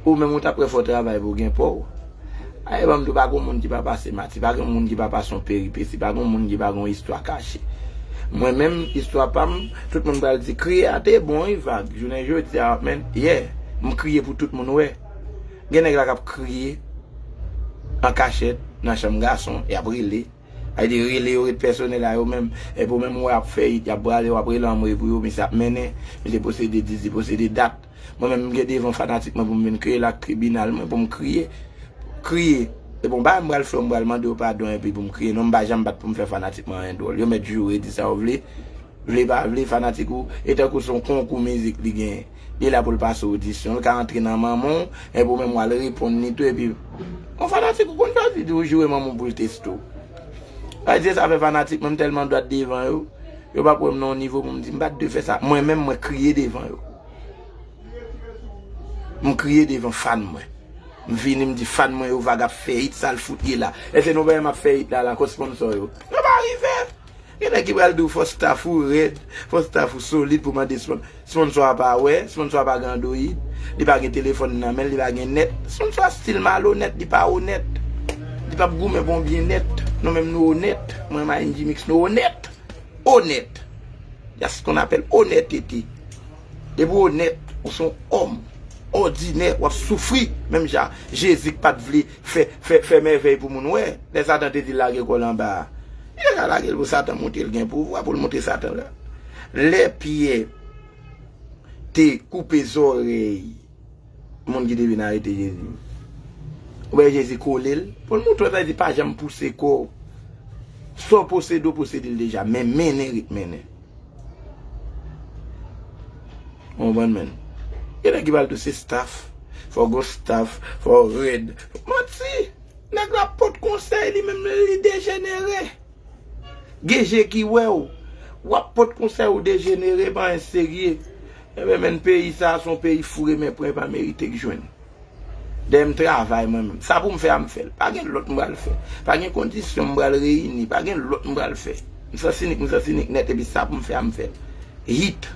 ou menm ou t ap wè fò w travay pou w gen pa w. Ay, ban m di w, pa gen moun ki pa pase mati, pa gen moun ki pa pase yon peripesi, pa gen moun ki pa gen yon istwa kache. Mwen menm, istwa pa m, tout moun pral di, kriye a te bon, wi, Vag. Jounen jodi a, men, yeah, m kriye pou tout moun wè. Gen nèg la k ap kriye an kachèt, nan chanm gason, y ap rele. Sa vle di, rele yo ret pèsonèl a yo menm. Epi w menm, w ap fè it, y ap brale, w ap rele anmwe pou yo, misye ap mennen, misye posede dis, li posede dat. Mwen menm, m gen devan fanatik mwen pou m vin kriye l ak tribinal mwen pou m kriye. Kriye. E bon, bagay m pral fè w, m pral mande w padon epi pou m kriye. Non, m pa janm bat pou m fè fanatik mwen anyen dwòl. Yo mèt joure, di sa yo vle. Vle pa vle, fanatik ou, e tankou se yon konkou mizik li genyen. Li la pou l pase odisyon, li ka antre nan manman w, epi ou menm w al reponn li tou, epi yon fanatik ou konn chwazi di w joure manman w pou l teste w. Sa vle di sa fè fanatik mwen, m tèlman dwat devan yo, yo p ap wè m nan yon nivo pou m di m pa t dwe fè sa. Mwen menm, mwen kriye devan yo. M kriye devan fan mwen. M vini, m di fan mwen yo, Vag ap fè hit, sa l fout ye la? Èske nou pa wè m ap fè hit la, la kot sponsò yo? Nou pa rive. Gen nèg ki pral di w fò staff ou rèd, fò staff ou solid pou mande sponsò. Sponsò a pa wè, sponsò a pa gen Android, li pa gen telefòn nan men l, li pa gen nèt. Sponsò a still malonèt, li pa onèt. Li p ap goumen pou yon byen nèt. Nou menm nou onèt. Mwen, M I N G Mix, nou onèt. Onèt. Il y a ce qu'on appelle honnêteté. Depi w onèt, ou se yon òm òdinè, w ap soufri menm jan Jezi k pa t vle fè, fè, fè mèvèy pou moun wè. Lè Satan te di l lage kò l anba a, li te ka lage l pou Satan monte, l gen pouvwa pou l monte Satan la. Lè Pyè te koupe zòrèy moun ki te vin arete Jezi, ou wè Jezi kole l pou l montre w, sa vle di pa janm pouse kò w. Sa w posede, w posede l deja, men mennen, ret mennen. Ou konprann, menn? Gen nèg ki pral di w se staff, fò w gon staff, fò w rèd. Manti! Nèg la pot konsèy, li menm li dejenere. Gen je ki wè w. W ap pot konsèy, ou dejenere, pa anyen serye. Ebyen, menn, peyi sa a se yon peyi foure men pran, pa merite k jwenn. Dèyè m travay mwen menm. Sa pou m fè a, m fè l. Pa gen lòt m pral fè. Pa gen kondisyon m pral reyini. Pa gen lòt m pral fè. M sansinik, m sansinik nèt, epi sa pou m fè a, m fè l. Hit.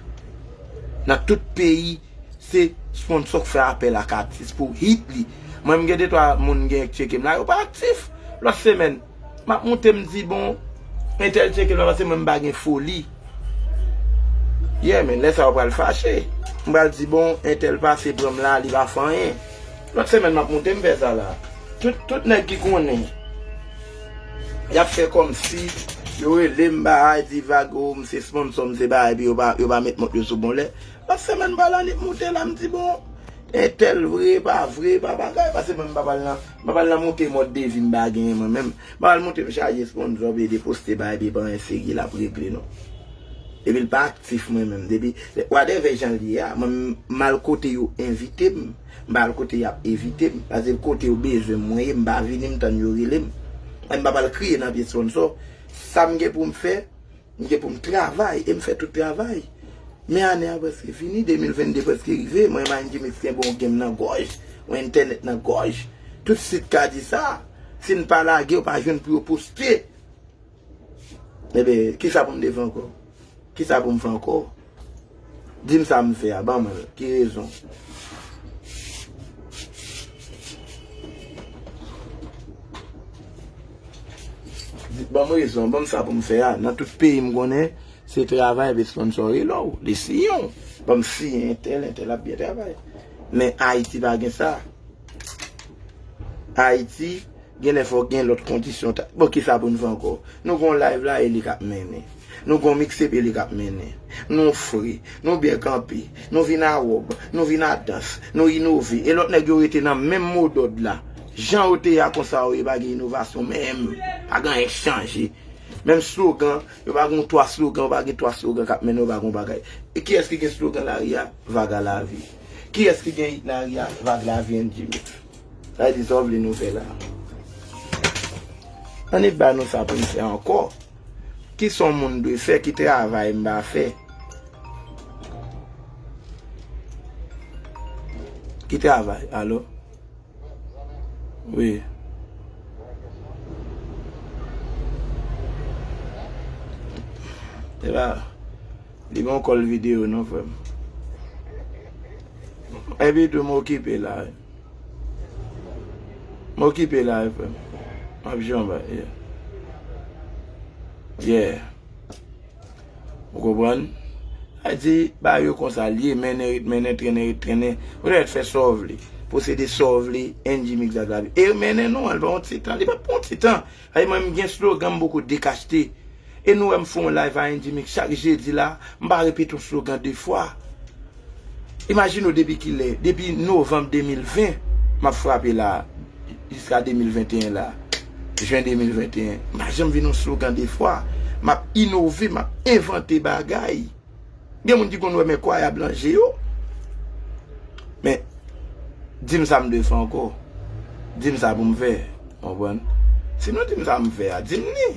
Nan tout peyi, se sponsò k fè apèl ak atis pou hit li. Mwen, m gen de twa moun gen k tcheke m la, yo pa aktif. Lòt semèn, m ap moute, m di, bon, entèl tcheke m la, paske mwen, m pa gen foli. Yeah, men, lè sa a, w pral fache. M pral di, bon, entèl pase pran m la, li pa fè anyen. Lòt semèn, m ap moute, m fè sa la. Tout, tout nèg ki konnen, y ap fè kòmsi yo rele m, bagay, di Vag, o, m se sponsò, m se bagay, epi yo pa, yo pa met mont yo sou bon lè. Lòt semèn, m pral annik moute la, m di, bon, entèl vre, pa vre, pa bagay, paske mwen, m pa pral nan, m pa pral nan moute mòd de vi m pa genyen mwen menm. M pa pral moute m chaje sponsò, epi deposte bagay, epi pa anyen serye l ap regle, non. Epi l pa aktif mwen menm. Depi, whatever jan l ye a, mwen, m al kote yo envite m, m pa al kote y ap evite m. Paske kote yo bezwen m, mwen ye, m pa vini, m tann yo rele m. E m pa pral kriye nan pye sponsò. Sa m gen pou m fè, m gen pou m travay, e m fè tout travay. Men ane a prèske fini, de mil vennde prèske rive, mwen, M I N G Mix, gen bon game nan gòj, yon entènèt nan gòj. Tout sit ka di sa. Si n pa lage, yo pa jwenn pou yo poste. Ebyen, kisa pou m te fè ankò? Kisa pou m fè ankò? Di m sa m fè a, ban mwen l. Ki rezon? Di, ban m rezon, ban m sa pou m fè a. Nan tout peyi m konnen, se travay epi sponsò rele w. Li siyen w. Ban m siyen entèl, entèl ap byen travay. Men Ayiti pa gen sa. Ayiti, genlè fò gen lòt kondisyon. Ta-, bon, kisa pou n fè ankò? Nou gon live la, e li k ap mennen. Nou gon mixtape, e li k ap mennen. Nou fre, nou byen kanpe, nou vin a wòb, nou vin a dans, nou inove. E lòt nèg yo rete nan menm modòd la. Jan yo te ye a, konsa yo ye, pa gen inovasyon menm. Pa gen anyen k chanje. Menm slogan, yo pa gen twa slogan, yo pa gen twa slogan k ap mennen, yo pa gen bagay. E kiyès ki gen slogan lari a? Vag a lavi. Kiyès ki gen hit lari a? Vag lavi and Jimmy. Sa vle di sa w vle nou fè la. Annik ba nou sa pou n fè ankò. Kisa yon moun dwe fè, ki travay m pa fè? Ki travay? Alo? Wi. E pa, li pa yon kòl videyo non, frè m. Epi tou, m okipe la. M okipe la, frè m. M ap janbe, yeah. Yeah. Ou konprann? Sa di, bagay yo konsa l ye, mennen, ret mennen, trennen, ret trennen. Ou dwe fè sa w vle. Posede sa w vle, N G Mix ak lavi. E mennen non, li pa yon ti tan, li pa pou yon ti tan. Sa di, mwen, m gen slogan m poko dekachte. E nou wè m fè yon live a N G Mix chak jedi la, m pa repete yon slogan de fwa. Imajine w depi kilè, depi novanm de mil ven, m ap frape la, jiska de mil venteyen la, jen de mil venteyen. M pa janm vin yon slogan de fwa. M ap inove, m ap envante bagay. Gen moun ki konn wè m enkwayab nan je yo. Men, di m sa m dwe fè ankò. Di m sa pou m fè. Konprann? Si nou di m sa m fè a, di m li.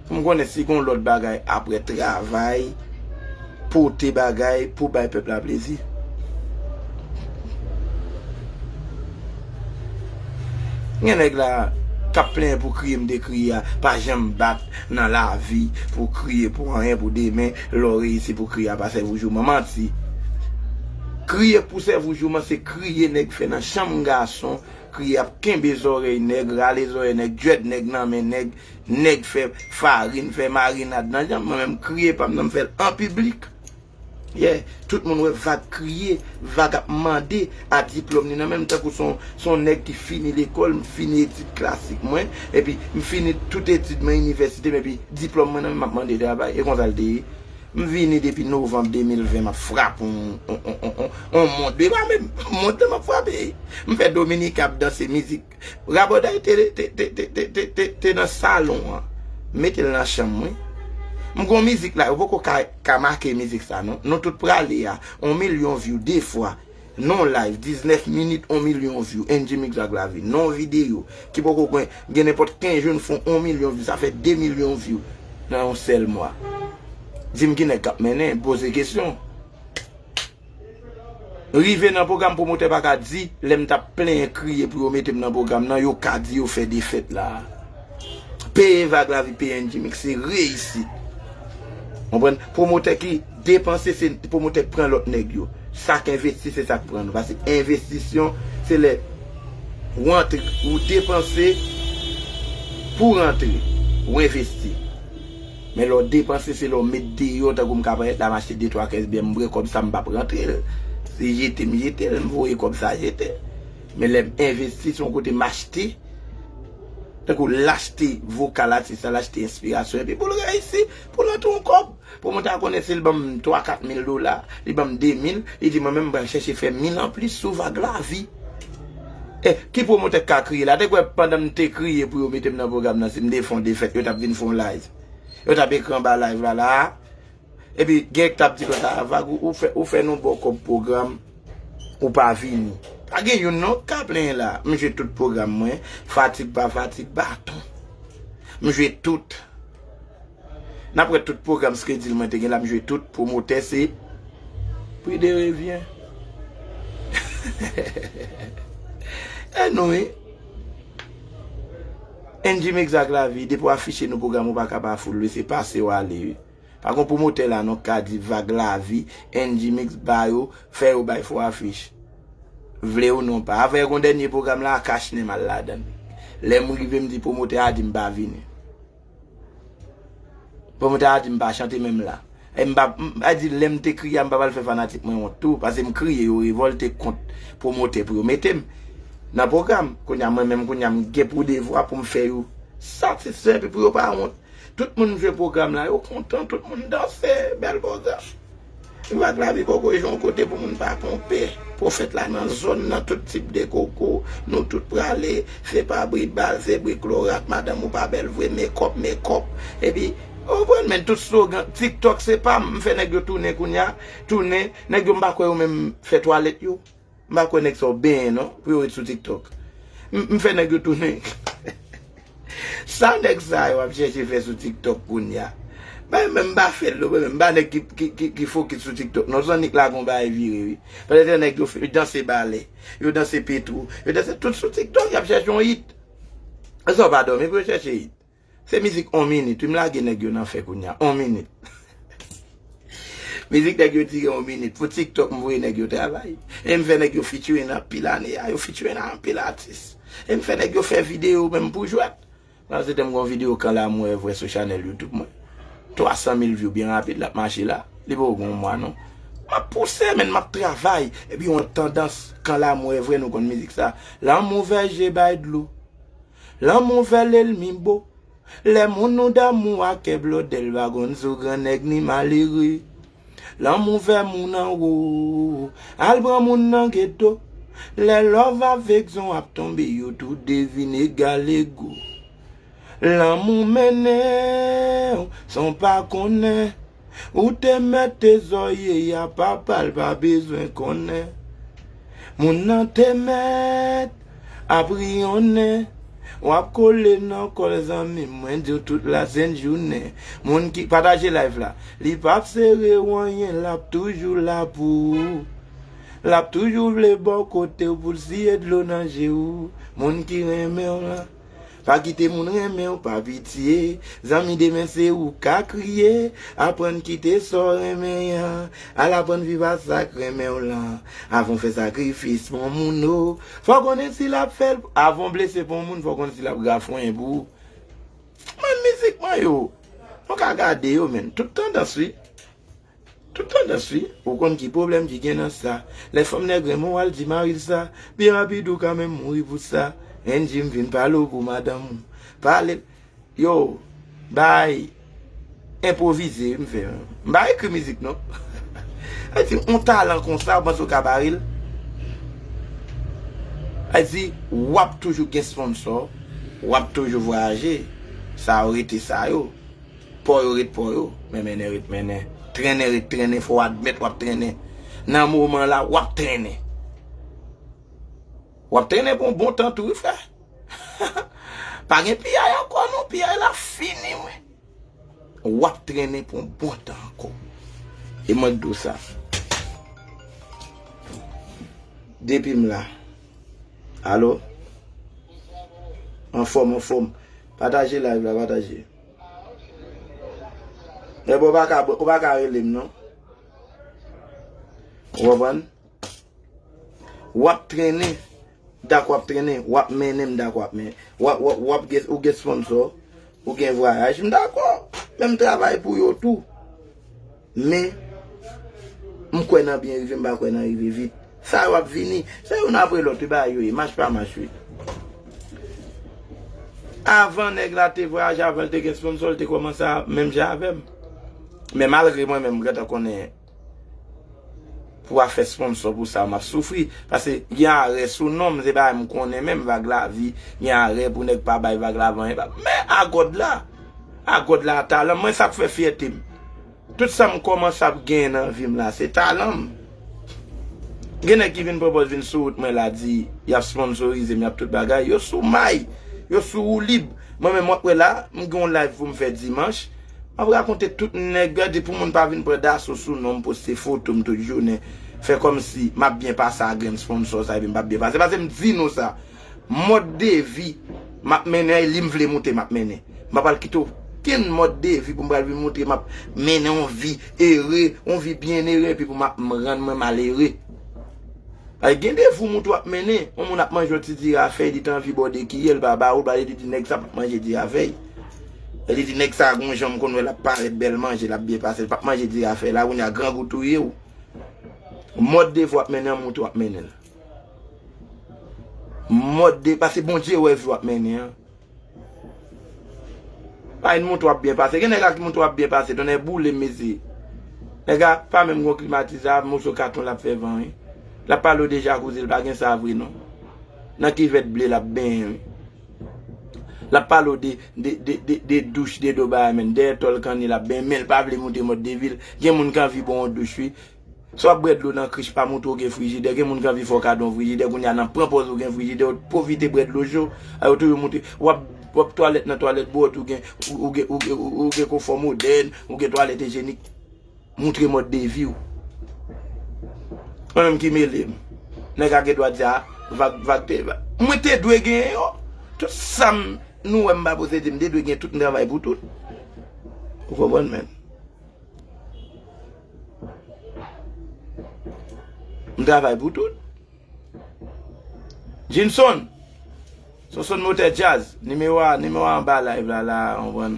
Pou m konnen si gon lòt bagay apre travay, pote bagay pou bay pèp la plezi. Gen nèg la k ap plenyen pou kriye m te kriye a pa janm bat nan lavi, pou kriye pou anyen, pou demen lè w reyisi pou kriye a pa sèvi w jouman. Manti. Kriye pou sèvi w jouman se kriye nèg fè nan chanm gason, kriye ap kenbe zòrèy nèg, rale zòrèy nèg, djwèt nèg nan men nèg, nèg fè farin, fè marinad nan janm. Mwen menm kriye pa m nan m fè l an piblik. Yeah, tout moun wè vag kriye, vag ap mande a diplòm li nan men m tankou se yon, se yon nèg ki fini lekòl, m fini etid klasik mwen, epi m fini tout etid mwen inivèsite m, epi diplòm mwen nan men m ap mande travay. E konsa l te ye. M vini depi novanm de mil ven m ap frape yon, yon, yon, yon, yon, yon mond. E pa menm mond lan m ap frape. M fè Dominika ap danse mizik. Rabòday te, te, te, te, te, te, te, te nan salon an. M mete l nan chanm mwen. M gon mizik la, yo poko ka, ka make mizik sa non. Nou tout prale a. On milyon view de fwa. Non live, diznèf minit, on milyon view. N G Mix ak Lavi. Non videyo. Ki poko gen, gen nenpòt kenz jou n fè on milyon view. Sa fè de milyon view nan yon sèl mwa. Di m ki nèg k ap mennen, poze kesyon. Rive nan pwogram pwomotè pa ka di, lè m t ap plenyen kriye pou yo mete m nan pwogram nan, yo ka di yo fè defèt la. Peye Vag Lavi, peye N G Mix, se reyisit. Konprann? Pwomotè ki depanse, se pwomotè k pran lòt nèg yo. Sa k envesti, se sa k pran nou. Paske envestisyon, se lè ou antre, ou depanse pou rantre, ou envesti. Men lè w depanse, se lè w met deyò, tankou m ka parèt la, m achte de twa kès byè, m bwè kòb sa, m p ap rantre l. Se jete m jete l, m voye kòb sa jete. Men lè m envesti, se yon kote m achte. Tankou l achte vokal atis la, l achte enspirasyon, epi pou l reyisi, pou l antre yon kòb. Pwomotè a konnen si l ban m twa, kat mil dola, li ban m de mil, li di mwen menm m pral chèche fè mil anplis sou Vag Lavi. E, ki pwomotè k ka kriye la? Te kwè pandan m te kriye pou yo mete m nan pwogram nan, si m te fè yon defèt, yo t ap vin fè yon live. Yo t ap ekri anba live la, la. Epi, gen k t ap di konsa, Vag, ou, ou fè, ou fè nou ba w kòb pwogram, ou pa vini. Pa gen youn non k ka plenyen la. M jwe tout pwogram mwen, fatig pa fatig, baton. M jwe tout. N ap wè tout pwogram skedil mwen te gen la, m jwe tout, pwomotè se pri de revyen. Anyway, N G Mix ak Lavi, depi w afiche nou pwogram, ou pa ka pa full, wi, se pase w ale, wi. Pa gon pwomotè la non k ka di Vag Lavi, N G Mix ba yo, fè yo bay fo afich. Vle ou non pa. Avè gon dènye pwogram la, Akach Nen m al ladan l. Lè m rive, m di pwomotè a di m pa vini. Pwomotè a di m pa chante menm la. E m pa, m, a di lè m te kriye a, m pa pral fè fanatik mwen wont tou, paske m kriye, yo revòlte kont pwomotè pou yo mete m nan pwogram. Kounye a, mwen menm, kounye a, m gen pou devwa pou m fè yo satisfè, epi pou yo pa wont. Tout moun jwe pwogram la, yo kontan, tout moun danse, bèl pwogram. Vag Lavi poko jwe yon kote pou moun pa ponpe. Pwofèt la nan zòn nan, tout tip de koko, nou tout prale, se pa bri bal, se bri klorak, madanm ou pa bèl vre, mekòp, mekòp. Epi, ou konprann, men tout slogan, TikTok se pa m, m fè nèg yo tounen kounye a, tounen, nèg yo m pa kwè yo menm fè twalèt yo. M pa kwè nèg sa yo benyen non, pou yo ret sou TikTok. M, m fè nèg yo tounen. Sa nèg sa yo ap chèche fè sou TikTok kounye a? Bay men m pa fè l non, men m pa nèg ki, ki, ki, ki fokis sou TikTok non. Zannik la gon bagay vire, wi. Pandan tan nèg yo fè, yo danse balè, yo danse petwo, yo danse tout sou TikTok, y ap chèche yon hit. Sa w pa dòmi pou yo chèche hit. Se mizik on minit, wi, m lage nèg yo nan fè kounye a. On minit. Mizik nèg yo tire on minit. Pou TikTok, m voye nèg yo travay. E m fè nèg yo featuring anpil ane a. Yo featuring anpil atis. E m fè nèg yo fè videyo menm pou jwèt. Pandan se tan m gen yon videyo Kan Lamou È Vrè sou chanèl YouTube mwen. Twa san mil view byen rapid, l ap mache la. Li poko gen yon mwa non. M ap pouse, men m ap travay. Epi yon tandans, Kan Lamou È Vrè, nou konn mizik sa. Lanmou vè je bay dlo. Lanmou vè lènmi bo. Lè moun ou damou a kè blòdè l pa konn sou grannèg ni malere. Lanmou fè moun anwo al pran moun nan geto. Lè love avèk zon ap tonbe, yo tou devine galego. Lanmou mennen w san w pa konnen. Ou te mèt te zòrye a papa l pa bezwen konnen. Moun nan te mèt ap riyonnen. W ap kole nan kò l zanmi m, mwen di w tout lasent jounen. Moun ki pataje live la, li p ap sere w anyen, l ap toujou la pou ou. L ap toujou vle ba w kote w pou l siye dlo nan je w. Moun ki renmen w lan, pa kite moun renmen w pa pitye. Zanmi, demen se ou ka kriye. Aprann kite sa w renmen an. Al aprann viv a sa k renmen w lan. Avan w fè sakrifis pou yon moun, o, fò w konnen si l ap fè l. Avan w blese pou yon moun, fò w konnen si l ap grafwenyen pou ou. Mwen, mizik mwen yo, nou ka gade yo, menn. Tout tandans, wi. Tout tandans, wi. Ou konn ki pwoblèm ki gen nan sa. Lè fanm nèg renmen w, al di mari l sa. Byen rapid, ou ka menm mouri pou sa. Angie, m vin pale w pou madanm ou. Pale. Yo, bay. Enpwovize, wi, m fè. M pa ekri mizik, non. Sa di, yon talan konsa, ou panse w ka bare l? Sa di, w ap toujou gen sponsò, w ap toujou vwayaje. Sa yo rete sa yo. Paw yo ret paw yo, men mennen ret mennen. Trennen ret trennen, fò w admèt w ap trennen. Nan moman la, w ap trennen. W ap trennen pou yon bon tan tou, wi, frè. Pa gen piyay ankò, non, piyay la fini, wi. W ap trennen pou yon bon tan ankò. E mwen k di w sa. Depi m la. Alo? Anfòm, anfòm. Pataje live la, pataje. Ebyen, ou pa ka, ou pa ka rele m, non. Ou konprann? W ap trennen, dakò w ap trennen, w ap mennen, m dakò w ap mennen. W ap, w ap, w ap gen, ou gen sponsò, ou gen vwayaj, m dakò. Men m travay pou yo tou. Men, m kwè nan byen rive, m pa kwè nan rive vit. Sa yo ap vini, se youn apre lòt, wi, bagay yo ye, mach pa mach, wi. Avan nèg la te vwayaje, avan l te gen sponsò, l te kòmanse a, menm jan avè m. Men malgre mwen menm, m gentan konnen pou afè sponsò pou sa, m ap soufri. Paske gen arè sou non m, se bagay m konnen menm, vag lavi, gen arè pou nèg pa bay vag lavi, anyen pa. Men a gòd la, a gòd la, talan, mwen sa k fè fyète m. Tout sa m kòmanse ap genyen nan vi m la, se talan m. Gen nèg ki vin pran pòz vin sou wout mwen la, di y ap sponsorize m, y ap tout bagay. Yo sou may, yo sou woulib. Mwen menm, w ap wè la, m gen yon live pou m fè dimanch. M ap rakonte tout nèg, gade pou moun pa vin pran daso sou non m, poste foto m tout jounen. Fè kòmsi m ap byen pase a grenn sponsò sa, epi m p ap byen pase. Paske m di nou sa. Mòd de vi m ap mennen an, e li m vle montre m ap mennen. M pa pral kite okenn mòd de vi pou m pral vin montre m ap mennen yon vi ere, yon vi byen ere, epi pou m ap rann mwen malere. Ay, gen de vi w montre w ap mennen, yon moun ap manje yon ti diri a fèy, li te anvi ba w dekiyè, l pa ba ou l, paske li di nèg sa p ap manje diri a fèy. Li di nèg sa gon jan m konn wè l ap parèt bèl manje, l ap byen pase, l p ap manje diri a fèy la, kounye a grangou touye w. Mòd de vi w ap mennen an, montre w ap mennen l. Mòd de, paske Bondye wè vi w ap mennen an. Pa vin montre w ap byen pase. Gen nèg la ki montre w ap byen pase, tonnè boule m, mesye. Nèg la pa menm gon klimatize a, moso katon l ap fè van, wi. L ap pale w de jakouzi, l pa gen sa vre, non. Nan kivèt ble l ap benyen, wi. L ap pale w de, de, de, de, de douch, de do bagay, menn. Dèyè tòl kanni l ap benyen, men l pa vle montre mòd de vi l. Gen moun ki anvi ba w yon douch, wi. Si w ap bwè dlo nan krich, pa montre w gen frijidè. Gen moun ki anvi fè w kado yon frijidè, kounye a nan pran pòz ou gen frijidè, ou pwofite bwè dlo cho. A yo toujou montre, w ap, w ap twalèt nan twalèt bwòt, ou gen, ou, ou gen, ou gen, ou, ou gen konfò modèn, ou gen twalèt ijyenik. Montre mòd de vi w. Mwen menm ki mele m. Nèg la gen dwa di, a, vag, vag te, va-, mwen te dwe genyen yo. Tout sa m, nou wè m pa posede, m te dwe gen tout, m travay pou tout. Ou konprann, menn? M travay pou tout. Jinson, Sonson Motè Djaz, nimewo a, nimewo a anba live la, la, konprann.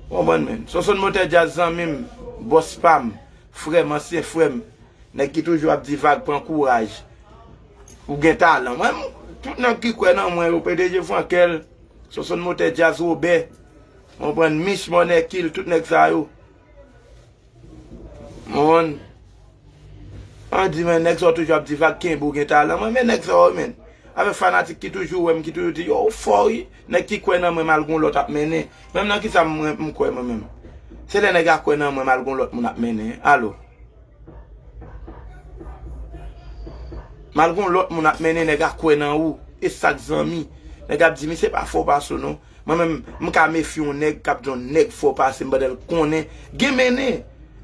Konprann, menn. Sonson Motè Djaz, zanmi m, bòs pa m, frè m, ansyen frè m, nèg ki toujou ap di vag, pran kouraj. Ou gen talan. Mwen, m, tout nèg ki kwè nan mwen, yo, P D G Frankel, Sonson Motè Djaz, Wobè, konprann, Mich, Mònè Kil, tout nèg sa yo. Moun. An di, men, nèg sa yo toujou ap di vag kenbe, ou gen talan. Mwen, men nèg sa yo, men. Avèk fanatik ki toujou wè m, ki toujou di, yo, ou fò, wi. Nèg ki kwè nan mwen, m al gon lòt ap mennen. Menm nan kisa m, m kwè, mwen menm? Se lè nèg a kwè nan mwen, m al gon lòt moun ap mennen. Alo? M al gon lòt moun ap mennen, nèg a kwè nan ou. E sa k zanmi? Nèg ap di, misye pa fò pase w, non. Mwen menm, m ka mefye yon nèg k ap di yon nèg fò pase m pandan l konnen. Gen mennen.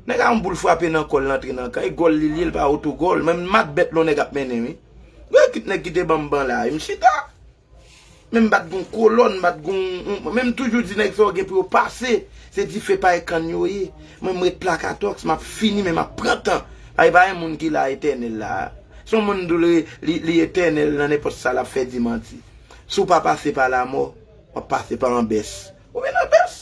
Nèg a yon boul frape nan kò l, l antre nan kan. E gòl li l ye, l pa otogòl. Men m ap bèt lè yon nèg ap mennen, wi. Gade kit nèg ki te ban m ban la, e m chita. Men m pa t gon kolòn, m pa t gon, men m toujou di nèg sa yo gen pou yo pase. Se dife pa ekann yo ye. Mwen m ret plakatòks, m ap fini, men m ap pran tan. Ay, pa yon moun ki la etènèl la. Se yon moun tou li, li, li etènèl nan nenpòt sa l ap fè di manti. Si w pa pase pa lamò, w ap pase pa anbès. Ou vin anbès.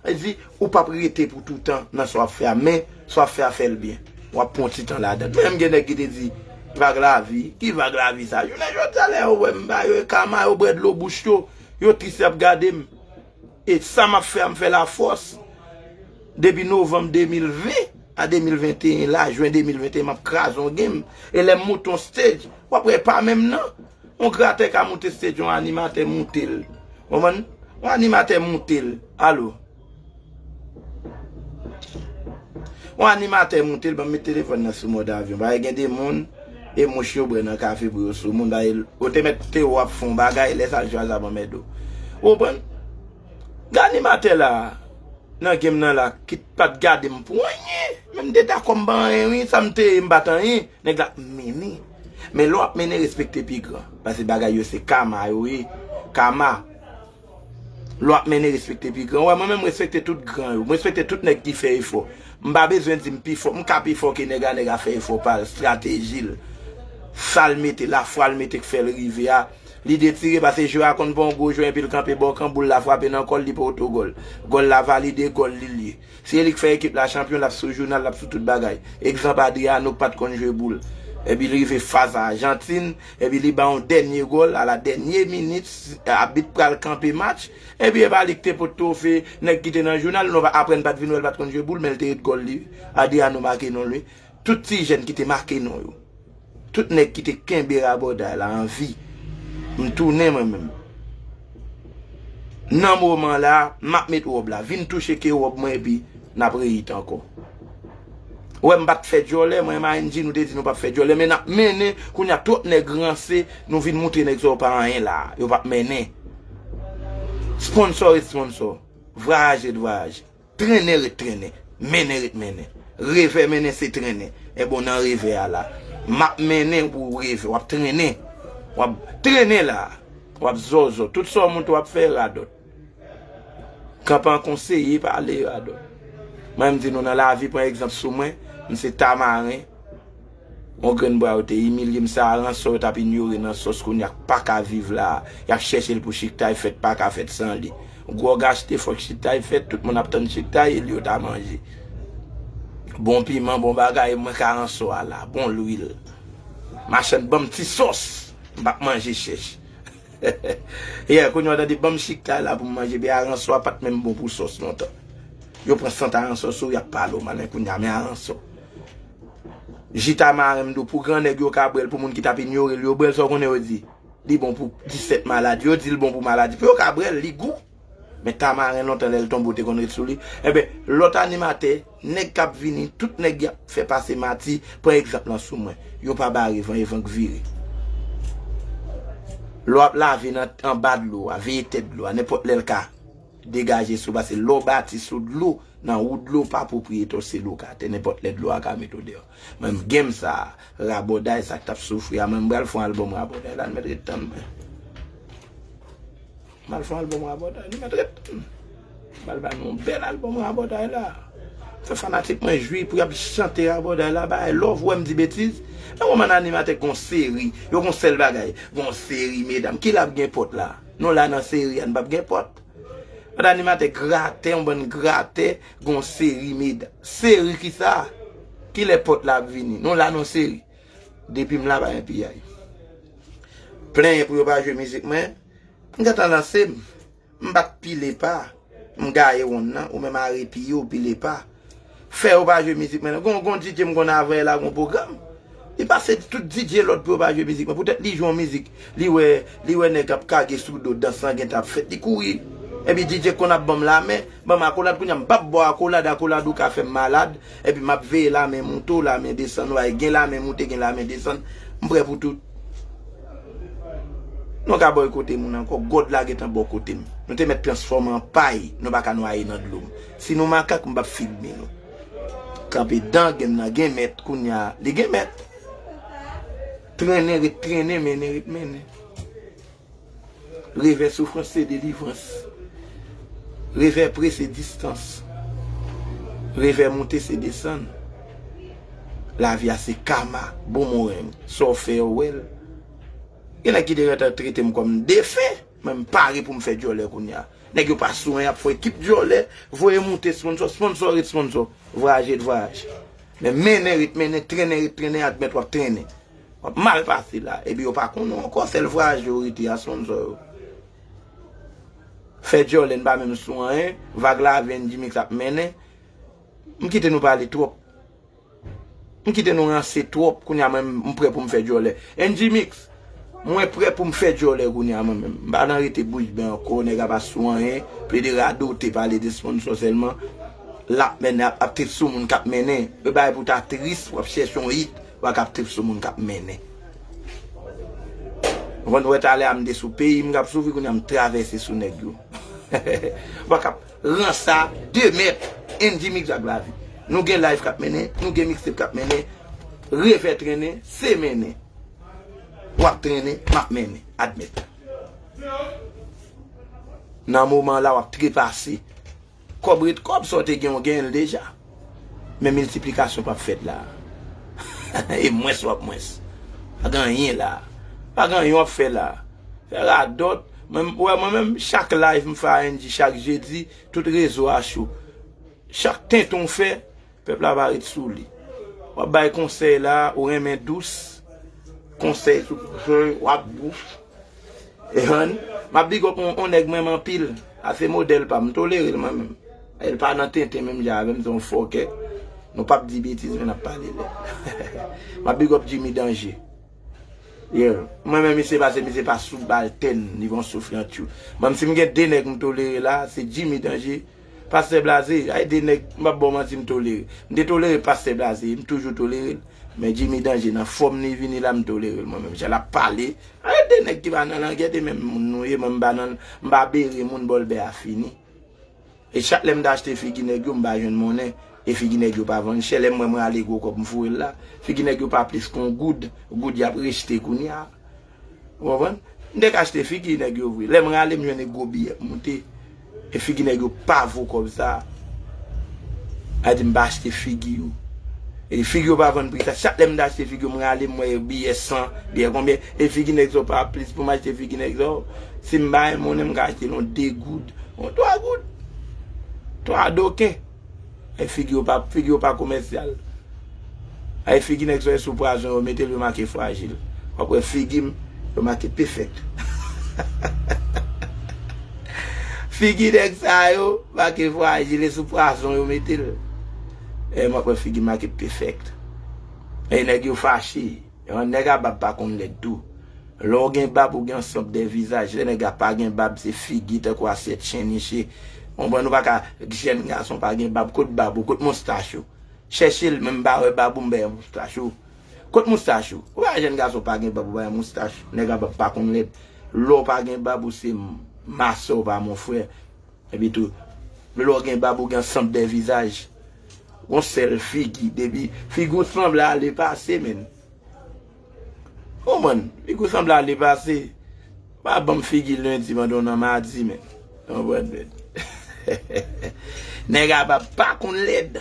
Li di, ou p ap rete pou toutan nan sa w ap fè a, men sa w ap fè a, fè l byen. W ap pran yon ti tan ladan l. Menm gen nèg ki te di, vag lavi. Ki vag lavi sa? Jounen jodi a, lè yo wè m ba yo e kama, yo bwè dlo bouch yo, yo tris, y ap gade m. E sa m ap fè a, m fè l a fòs. Depi novanm de mil ven a de mil venteyen la, jen de mil venteyen, m ap kraze yon game. E lè m moute yon stage, w ap wè pa menm nan. Yon gratè ka moute stage, yon animatè moute l. Konprann? Yon animatè moute l. Alo. Yon animatè moute l, ban m met telefòn nan sou mòd avyon. Paske gen de moun, e mouch yo bwè nan kafe pou yo sou moun. Paske yo te mèt te w ap fè yon bagay, lè sa l chwazi ap anmède w. Ou konprann? Gen animatè la, nan game nan la, ki pa t gade m pou anyen. Men m te dakò m pa anyen, wi, sa m te ye, m pa t anyen. Nèg la ap mennen. Men lè w ap mennen, respekte pi gran. Paske bagay yo se kama yo ye. Kama. Lè w ap mennen, respekte pi gran. Wè, mwen menm, m respekte tout gran yo. M respekte tout nèg ki fè efò. M pa bezwen di m pi fò. M ka pi fò ke nèg la, nèg la fè efò pa l, estrateji l. Sa l mete, lafwa l mete k fè l rive a. Li detire, paske jwè a konn pran yon gwo jwè, epi l kanpe bò kan, boul la frape nan kò l, li pa otogòl. Gòl la valide, gòl li l ye. Se li k fè ekip la chanpyon, l ap sou jounal, l ap sou tout bagay. Egzanp, Adriano k pa t konn jwe boul. Epi li rive fas a Ajantin, epi li ba yon dènye gòl, a la dènye minit, abit pral kanpe match. Epi e pa li k te pot twofe, nèg ki te nan jounal, non, apre n pa t vin wè l pa t konn jwe boul, men l te ret gòl li. Adriano make non l wi. Tout ti jèn ki te make non yo. Tout nèg ki te kenbe rabòday la an vi. M tounen mwen menm. Nan moman la, m ap met wòb la. Vin touche ke wòb mwen epi n ap reyit ankò. Ou wè m pa t fè djòlè, mwen M A N G nou te di nou p ap fè djòlè, men n ap mennen, kounye a twòp nèg ranse, nou vin moutre nèg sa yo pa anyen la. Yo p ap mennen. Sponsò ret sponsò. Vwayaje ret vwayaje. Trennen ret trennen. Mennen ret mennen. Revè mennen se trennen. Ebon nan revè a la. M ap mennen pou revè. W ap trennen. W ap trennen la. W ap zòzò. Tout sa w monte w ap fè radòt. Kanpe an konseye pale radòt. Mwen m di nou nan lavi, pran egzanp sou mwen. M se Tamaren. Yon grenn bwa yo te imilye m, se Aransò yo t ap inyore nan sòs kounye a k pa ka viv la a. Y ap chèche l pou chiktay fèt, pa ka fèt san li. Gwòg achte, fòk chiktay fèt, tout moun ap tann chiktay e li yo ta manje. Bon piman, bon bagay, mwen k Aransò a la, bon lwil. Machann ban m ti sòs, m p ap manje chèch. Yeah, kounye a w tande ban m chiktay la pou m manje, epi Aransò a pa t menm bon pou sòs lontan. Yo pran sant Aransò sou, y ap pale w mal, men kounye a, men Aransò. Ji tamaren m di w, pou gran nèg yo ka bwè l, pou moun ki t ap inyore l, yo bwè l, sa w konnen yo di? Li bon pou disèt maladi. Yo di l bon pou maladi. Pou yo ka bwè l, li gou. Men tamaren lontan lè l tonbe, w te konn ret sou li. Enben, lòt animatè, nèg k ap vini, tout nèg y ap fè pase mati, pran egzanp lan sou mwen. Yo pa bare van, e van k vire. Lè w ap lave nan anba dlo a, veye tèt dlo a, nenpòt lè l ka degaje sou, paske lè w bati sou dlo, nan ou dlo pa pwopriyetè w, se lokatè, nenpòt lè dlo a ka mete w deyò. Mwen, game sa a, rabòday, sa k t ap soufri a, mwen, m pral fè yon albòm rabòday la, nou mèt ret tann mwen. M pral fè yon albòm rabòday, nou mèt ret tann. M pral ba nou yon bèl albòm rabòday la. Fè fanatik mwen jwi pou y ap chante rabòday la, bay love, ou wè m di betiz. Nan moman animatè gon seri, yo gon sèl bagay, gon seri medam. Ki la ap gen pòt la? Nou la nan seri a, n p ap gen pòt. Lòt animatè gratè, yon bann gratè, gon seri medam. Seri kisa? Kilè pòt la ap vini? Nou la nan seri. Depi m la pa gen piyay. Plenyen pou yo pa jwe mizik mwen. M gentan lanse m. M bat pile pa. M gaye wonn nan. Ou menm are piye w pile pa. Fè yo pa jwe mizik mwen nan. Gon, gon D J m konn avè la, gon pwogram. Li pase tout D J lòd pou yo pa jwe mizik mwen. Poutèt li jwe yon mizik, li wè, li wè nèg ap kage sou do, dans lan gentan ap fèt. Li kouri. Epi D J konn ap ban m lamen, ban m akolad, kounye a m p ap ba w akolad, akolad ou ka fè m malad. Epi m ap veye lamen moute w, lamen desann w, ay gen lamen moute, gen lamen desann. M prè pou tout. Nou ka bòykote moun ankò, gòd la gentan bò kote m. Nou te mèt transfòme an pay, nou pa ka nwaye nan dlo m. Si nou makak, m p ap filme nou. kanpe dan, gen nan gen mèt, kounye a, li gen mèt. Trennen, ret trennen, mennen, ret mennen. Revè soufrans se delivrans. Revè pre se distans. Revè monte se desann. Lavi a se kama, boomerang. Sa w fè, w wè l. Gen nèg ki te gentan trete m kòm defen, men m pare pou m fè dyòlè kounye a. Nèg yo pa sou anyen, y ap fè ekip dyòlè, voye moute sponsò, sponsò ret sponsò. Vwayaj ret vwayaj. Men mennen ret mennen, trennen ret trennen, admèt w ap trennen. W ap mal pase la. Epi yo pa konnen w ankò, sèl vwayaj yo rete a sponsò yo. Fè dyòlè n pa menm sou anyen, vag lavi N G Mix ap mennen. M kite nou pale twòp. M kite nou ranse twòp, kounye a mwen m prè pou m fè dyòlè. N G Mix, mwen prè pou m fè dyòlè kounye a mwen menm. M pa nan rete bouch bè ankò, nèg a pa sou anyen, plede radote, pale de sponsò sèlman. L ap mennen, ap, ap trip sou moun k ap mennen. E bagay pou ta tris, w ap chèche yon hit, w ap trip sou moun k ap mennen. Konprann, wè talè a m te sou peyi m k ap soufri, kounye a m travèse sou nèg yo. W ap ranse a de mèt, N G Mix ak lavi. Nou gen live k ap mennen, nou gen mixtape k ap mennen, revè trennen, se mennen. W ap trennen, m ap mennen, admèt. Nan moman la, w ap trepase. Kòb ret kòb, sa w te gen, w genyen l deja. Men miltiplikasyon p ap fèt la. E mwens w ap mwens. Pa gen anyen la. Pa gen anyen w ap fè la. Fè radòt. Mwen, wè, mwen menm, chak live m fè a N G, chak jedi, tout rezo a cho. Chak tenten w fè, pèp la pa ret sou li. W ap bay konsèy la, ou renmen dous. Konsèy sou konsèy, w ap dous. E, man, m ap big up on, on nèg mwen renmen anpil. A se modèl pa m, m tolere l mwen menm. E l pa nan tenten menm jan avè m, se yon fòkè. Nou p ap di betiz, men n ap pale lè. M ap big up Jimmy Danger. Yeah. Mwen menm, misye pase, misye pa sou bal tèn, li gon souf yon tchou. Mwen, si m gen de nèg m tolere la, se Jimmy Danger, Pastè Blaze, ay de nèg, m p ap ba w manti, m tolere. M te tolere Pastè Blaze, m toujou tolere l. Men Jimmy Danger, nan fòm li vini la, m tolere l mwen menm. Jan l ap pale, ay de nèg ki pa nan langèt, e menm moun nou ye, mwen m pa nan, m pa bere moun, bòlbè a fini. E chak lè m ta achte figi nèg yo, m pa jwenn monnen. E figi nèg yo pa vann chè. Lè m wè m rale gwo kòb, m foure l la. Figi nèg yo pa plis ke yon goud. Goud y ap rejte kounye a. Ou konprann? M te ka achte figi nèg yo vre. Lè m rale, m jwenn gwo biyè k moute. E figi nèg yo pa vo kòb sa. A di m pa achte figi yo. E figi yo pa vann pri sa. Chak lè m ta achte figi yo, m rale, m wè biyè san, biyè konbyen. E figi nèg sa yo pa plis pou m achte figi nèg sa yo. Si m pa gen monnen, m ka achte l yon de goud. Yon twa goud. Twa doken. E figi yo pa, figi yo pa komèsyal. E figi nèg sa yo sou pwazon yo mete l, yo make frajil. W ap wè figi m, yo make pefèk. Figi nèg sa yo make frajil, e sou pwazon yo mete l. E m ap wè figi m make pefèk. E nèg yo fache. Yon nèg a bab pa konn lèd tou. Lè w gen bab, ou gen ansanm de vizaj. Lè nèg la pa gen bab, se figi tankou asyèt chen niche. Konprann, ou pa ka, jèn gason pa gen bab. Kot bab ou? Kot moustach ou? Chèche l, men m pa wè bab ou, m pa wè moustach ou. Kot moustach ou? Ou pa jèn gason pa gen bab, ou pa gen moustach. Nèg a bab pa konn lèd. Lè w pa gen bab, ou se m-, ma sè, ou pa mon frè. Epi tou, lè w gen bab, ou gen ansanm de vizaj. Yon sèl figi, depi figi w sanble ale pase, menn. Konprann? Figi w sanble ale pase. Pa ban m figi lendi pandan w nan madi, menn. Konprann, menn? Nèg a pa, pa konn lèd.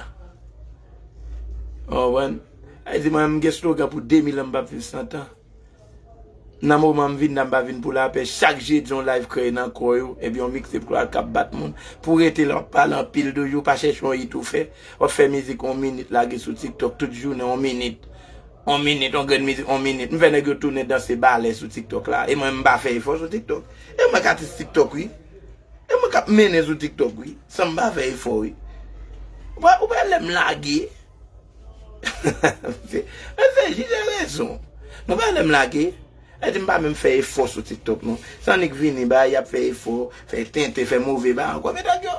Konprann? Sa vle di mwen, m gen slogan pou de mil an, m p ap viv san tan. Nan moman m vin la, m pa vin pou lapè. Chak jedi, yon live kreye nan kò yo. Epi yon mixtape k ap bat moun. Pou rete la, w ap pale anpil toujou. Pa chèche yon hit ou fè. W ap fè mizik yon minit, lage sou TikTok tout jounen, yon minit. Yon minit, yon grenn mizik, yon minit. M fè nèg yo tounen danse balè sou TikTok la. E mwen, m pa fè efò sou TikTok. E mwen k atis TikTok, wi. E mwen k ap mennen sou TikTok, wi. San m pa fè efò, wi. Ou pa, ou pa lè m lage. Se, se jije rezon. Nou pa lè m lage. E di m pa menm fè efò sou TikTok, non. San nik vini, ba, y ap fè efò, fè tenten, fè move, ba, ankò. Men nèg yo,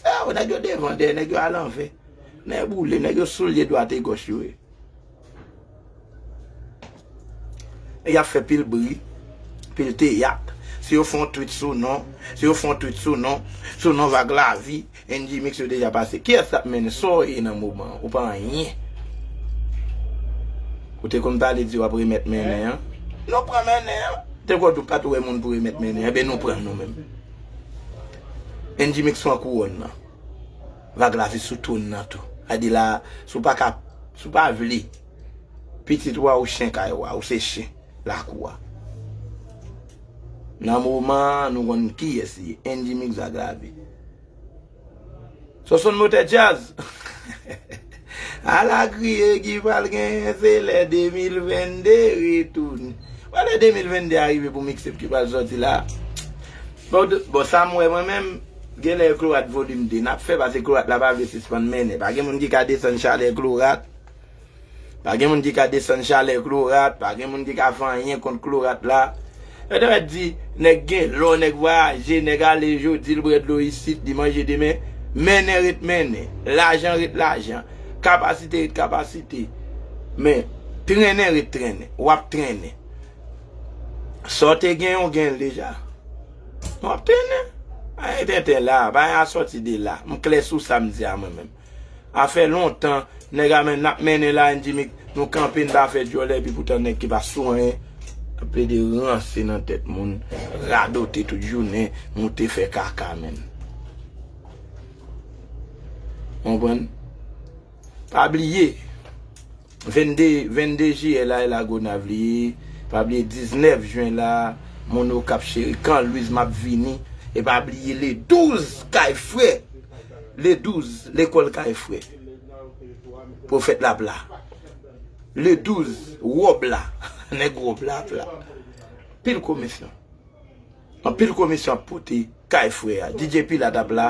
a, nèg yo devan, dèyè, nèg yo alanvè. Nèg boule, nèg yo soulye dwat e gòch yo ye. Y ap fè pil bri, pil teyat. Si yo fè yon tweet sou non, si yo fè yon tweet sou non, sou non Vag Lavi, N G Mix yo deja pase. Kiyès k ap mennen? Sa w ye nan moman an? Ou pa anyen. Ou te konn pale di w ap remèt mennen an. Nou pran mennen an. Te kwè w pa t wè moun pou remèt mennen an. Ebyen nou pran l nou menm. N G Mix pran kouwòn nan. Vag Lavi sou twòn nan tou. A di la, si w pa ka, si w pa vle, pitit wa ou chen kay wa, ou se chen lakou a. Nan moman an, nou konn kiyès li ye. N G Mix Vag Lavi. Sosonn motè djaz. Ala kriye ki pral genyen se lè de mil vennde retounen. Wè lè de mil vennde a rive pou mixtape ki pral sòti la. Bon, de- bon sa m wè mwen menm, genlè Klorat volim de n ap fè, paske Klorat la pa vle sispann mennen. Pa gen moun ki ka desann chalè Klorat. Pa gen moun ki ka desann chalè Klorat, pa gen moun ki ka fè anyen kont Klorat la. Yo te mèt di, nèg gen lò, nèg vwayaje, nèg ale jodi, l bwè dlo isit, li manje demen. Mennen ret mennen, lajan ret lajan, kapasite ret kapasite. Men, trennen ret trennen, w ap trennen. Sa w te gen, w gen l deja. W ap trennen. Ay, tenten la, bagay a sòti de la. M klè sou sa m di a mwen menm. A fè lontan, nèg a men, n ap mennen la, N G Mix, nou kanpe, n pa fè djòlè, epi poutan nèg ki pa sou anyen ap plede ranse nan tèt moun, radote tout jounen, moute fè kaka, menn. Konprann? Pa bliye, vennde, vennde jiyè la, e Lagonav li ye. Pa bliye, diznèf jen la, moun Okap cheri, Kan Lwiz, m ap vini. E pa bliye, le douz, Kay Frè. Le douz, lekòl Kay Frè. Pwofèt la ap la. Le douz, wòb la. Nèg wòb la ap la. Pil komisyon. Anpil komisyon ap pote Kay Frè a. D J Pilat ap la.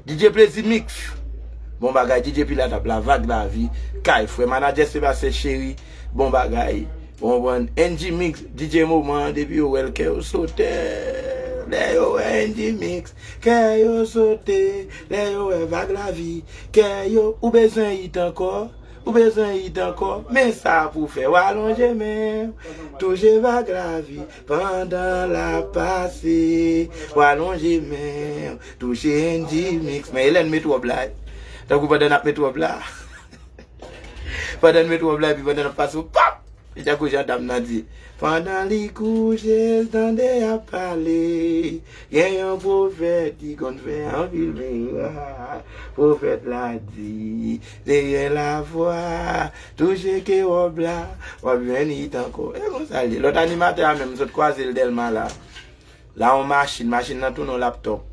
D J Plezi Mix. Bon bagay, D J Pilat ap la. Vag Lavi, Kay Frè. Manadjè Sebastien Chéri. Bon bagay. Ou konprann? N G Mix, D J Moman, depi yo wè l, kè yo sote. Lè yo wè N G Mix, kè yo sote. Lè yo wè Vag Lavi, kè yo, ou bezwen it ankò? Ou bezwen it ankò? Men sa pou fè, w alonje men w, touche Vag Lavi pandan l ap pase. W alonje men w, touche N G Mix. Men Elèn met wòb la, tankou pandan n ap met wòb la. Pandan n met wòb la, epi pandan n ap pase, w pap! Li tankou jan dam nan di, pandan li kouche, l tande y ap pale. Gen yon pwofèt ki konn fè anpil mirak. Pwofèt la di, se gen lafwa, touche ke wòb la, w ap jwenn it ankò. E konsa l ye. Lòt animatè a menm, m sot kwaze l Dèlma la. La yon machin, machin nan tounen yon laptòp.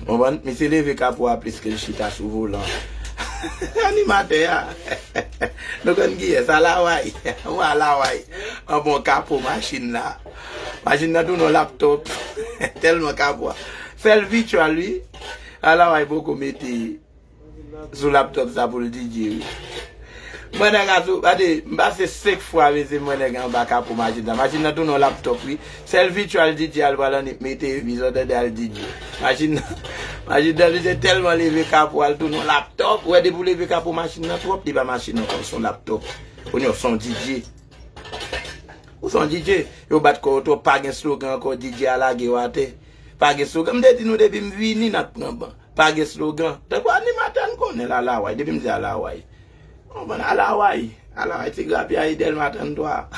Konprann? Misye leve kapo a plis ke l chita sou volan. Animatè a. Nou konn kiyès? Alaway. Ou Alaway. An bon kapo machin la. Machin nan tounen yon laptòp. Tèlman kapo a. Sèl vityòl wi. Alaway poko mete sou laptòp sa pou l D J wi. Mwen nèg a sou, gade, m pase senk fwa mesye mwen nèg anba kapo machin nan. Machin nan tounen yon laptòp wi. Sèl vityòl D J al pral annik mete epi sa w tande al D J. Machin nan, machin nan li te tèlman leve kapo al tounen yon laptòp. Ou wè depi w leve kapo machin nan twòp, li pa machin ankò, se yon laptòp. Kounye a w se yon D J. Ou se yon D J. Yo bat kò yo twòp, pa gen slogan ankò, D J a lage w atè. Pa gen slogan. M te di nou depi m vini n ap pran ban. Pa gen slogan. Tankou animatè n konnen l Alaway. Depi m di Alaway. Konprann Alaway. Alaway ti grapyay Dèlma trannntwa.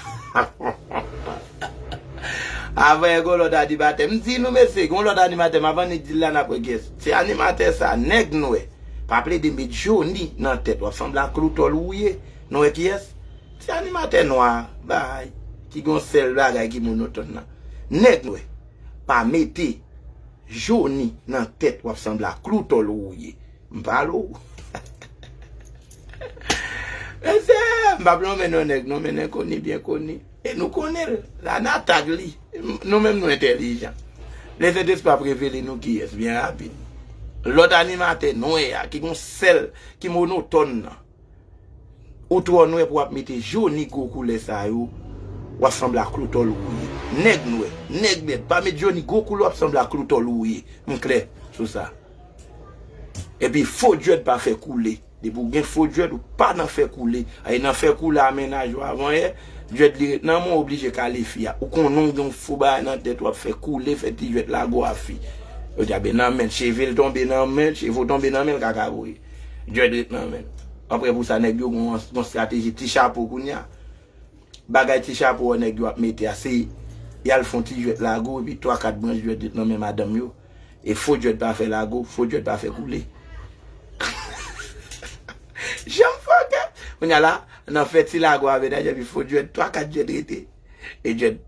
Avè gon lòt animatè. M di nou mesye, gon lòt animatè, m ap annik di l la n ap wè kiyès. Se animatè sa, nèg nwè. Pa plede met Joni nan tèt, w ap sanble ak Kloutòl wouye. Nou wè kiyès? Se animatè nwa, bay, ki gon sèl bagay ki monotòn nan. Nèg nwè. Pa mete Joni nan tèt, w ap sanble ak Kloutòl wouye. M pale w. Mesye, m p ap lonmen non nèg non, men nèg koni, byen koni. E nou konnen l. La n a tag li. Nou menm nou entèlijan. Lèzentespri ap revele nou kiyès, byen rapid. Lòt animatè nwè a, ki gon sèl, ki monotòn nan. Ou twò nwè pou w ap mete Joni gwo koulè sa yo, w ap sanble ak Kloutòl wouye. Nèg nwè, nèg nèg, pa met Joni gwo koulè w ap sanble ak Kloutòl wouye. M klè sou sa. Epi fo djwèd pa fè koule. Depi w gen fo djwèt, ou pa nan fè koule. Ay nan fè koule a mennaj ou avan yè, djwèt li ret nan men w, oblije kale fi a. Ou konnen w gen yon fo bagay nan tèt ou ap fè koule, fè ti djwèt lago a fi. Yo di a ben nan men l, cheve l tonbe nan men l, cheve w tonbe nan men l, kaka voye. Djwèt ret nan men l. Apre pou sa, nèg yo gon, gon estrateji ti chapo kounye a. Bagay ti chapo a nèg yo ap mete a, se y al fè yon ti djwèt lago, epi twa kat branch djwèt ret nan men madanm yo. E fo djwèt pa fè lago, fo djwèt pa fè koule. Janm fòkè. Kounye a la, nan fè ti lago a mennaj, epi fo djwèt, twa kat djwèt rete. E djwèt.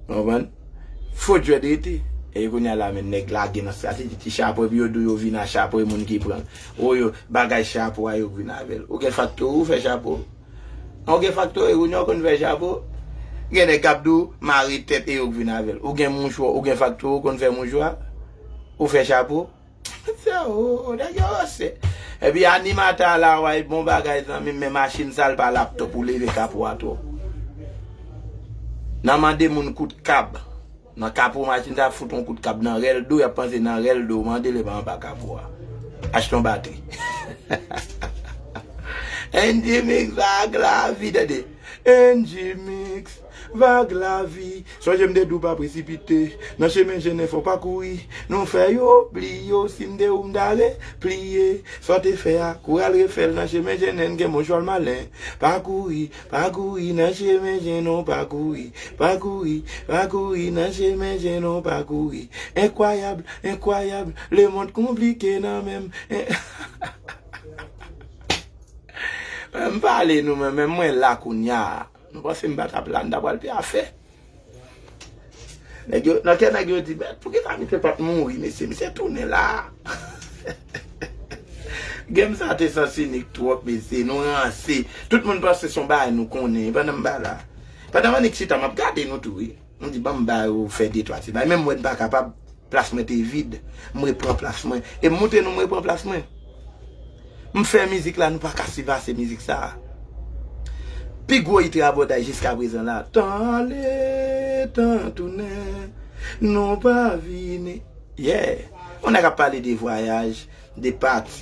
Ou konprann? Fo djwèt rete. E kounye a la, men nèg lage nan estrateji ti chapo, epi yo di w yo vin a chapo, e moun ki pran l. O yo, bagay chapo a, yo k vin avè l. Ou gen faktori, ou fè chapo. An, ou gen faktori, kounye a ou konn fè chapo. Gen nèg k ap di w, mare tèt, e yo k vin avè l. Ou gen mouchwa, ou gen faktori, ou konn fè mouchwa. Ou fè chapo. Se o, nèg yo ranse. Epi animatè a la, way, bon bagay, zanmi m, men machin sa l pa laptop ou leve kapo a twòp. Nan mande moun kout kab. Nan kapo machin sa, fout yon kout kab nan rèl do, y ap panse nan rèl do, mande l e pa anba kapo a. Achte yon batri. N G Mix vag lavi, tande. N G Mix vag lavi. Sonje m te di w pa presipite. Nan chemen jennen fò w pa kouri. Nou fè yo bliye w, si m te ou m ta repliye. Sa w te fè a, kouri al refè l nan chemen jennen, gen mouchwa l malen. Pa kouri, pa kouri nan chemen jennen w, pa kouri. Pa kouri, pa kouri nan chemen jennen w, pa kouri. Enkwayab, enkwayab, lemonn konplike nan men m. En- M pale nou, men, men mwen la kounye a. Nou panse m pa t ap la, m ta pral pi afè. Nèg yo, nan kè nèg yo di, men poukisa misye pa t mouri, mesye? Misye tounen la. Game sa te sans inik twòp, mesye. Nou ranse. Tout moun panse se yon bagay nou konnen. Pandan m pa la. Pandan m annik chita, m ap gade nou tou, wi. M di, ban m ba yo fè de twa ti bagay. Menm mwen, m pa kapab. Plas mwen te vid. M repran plas mwen. E m montre nou m repran plas mwen. M fè mizik la, nou pa ka sipase mizik sa a. Pi gwo it rabòday jiska prezan la. Tan ale, tan tounen, nou pa vini. Yeah. Yon nèg ap pale de vwayaj, de pati.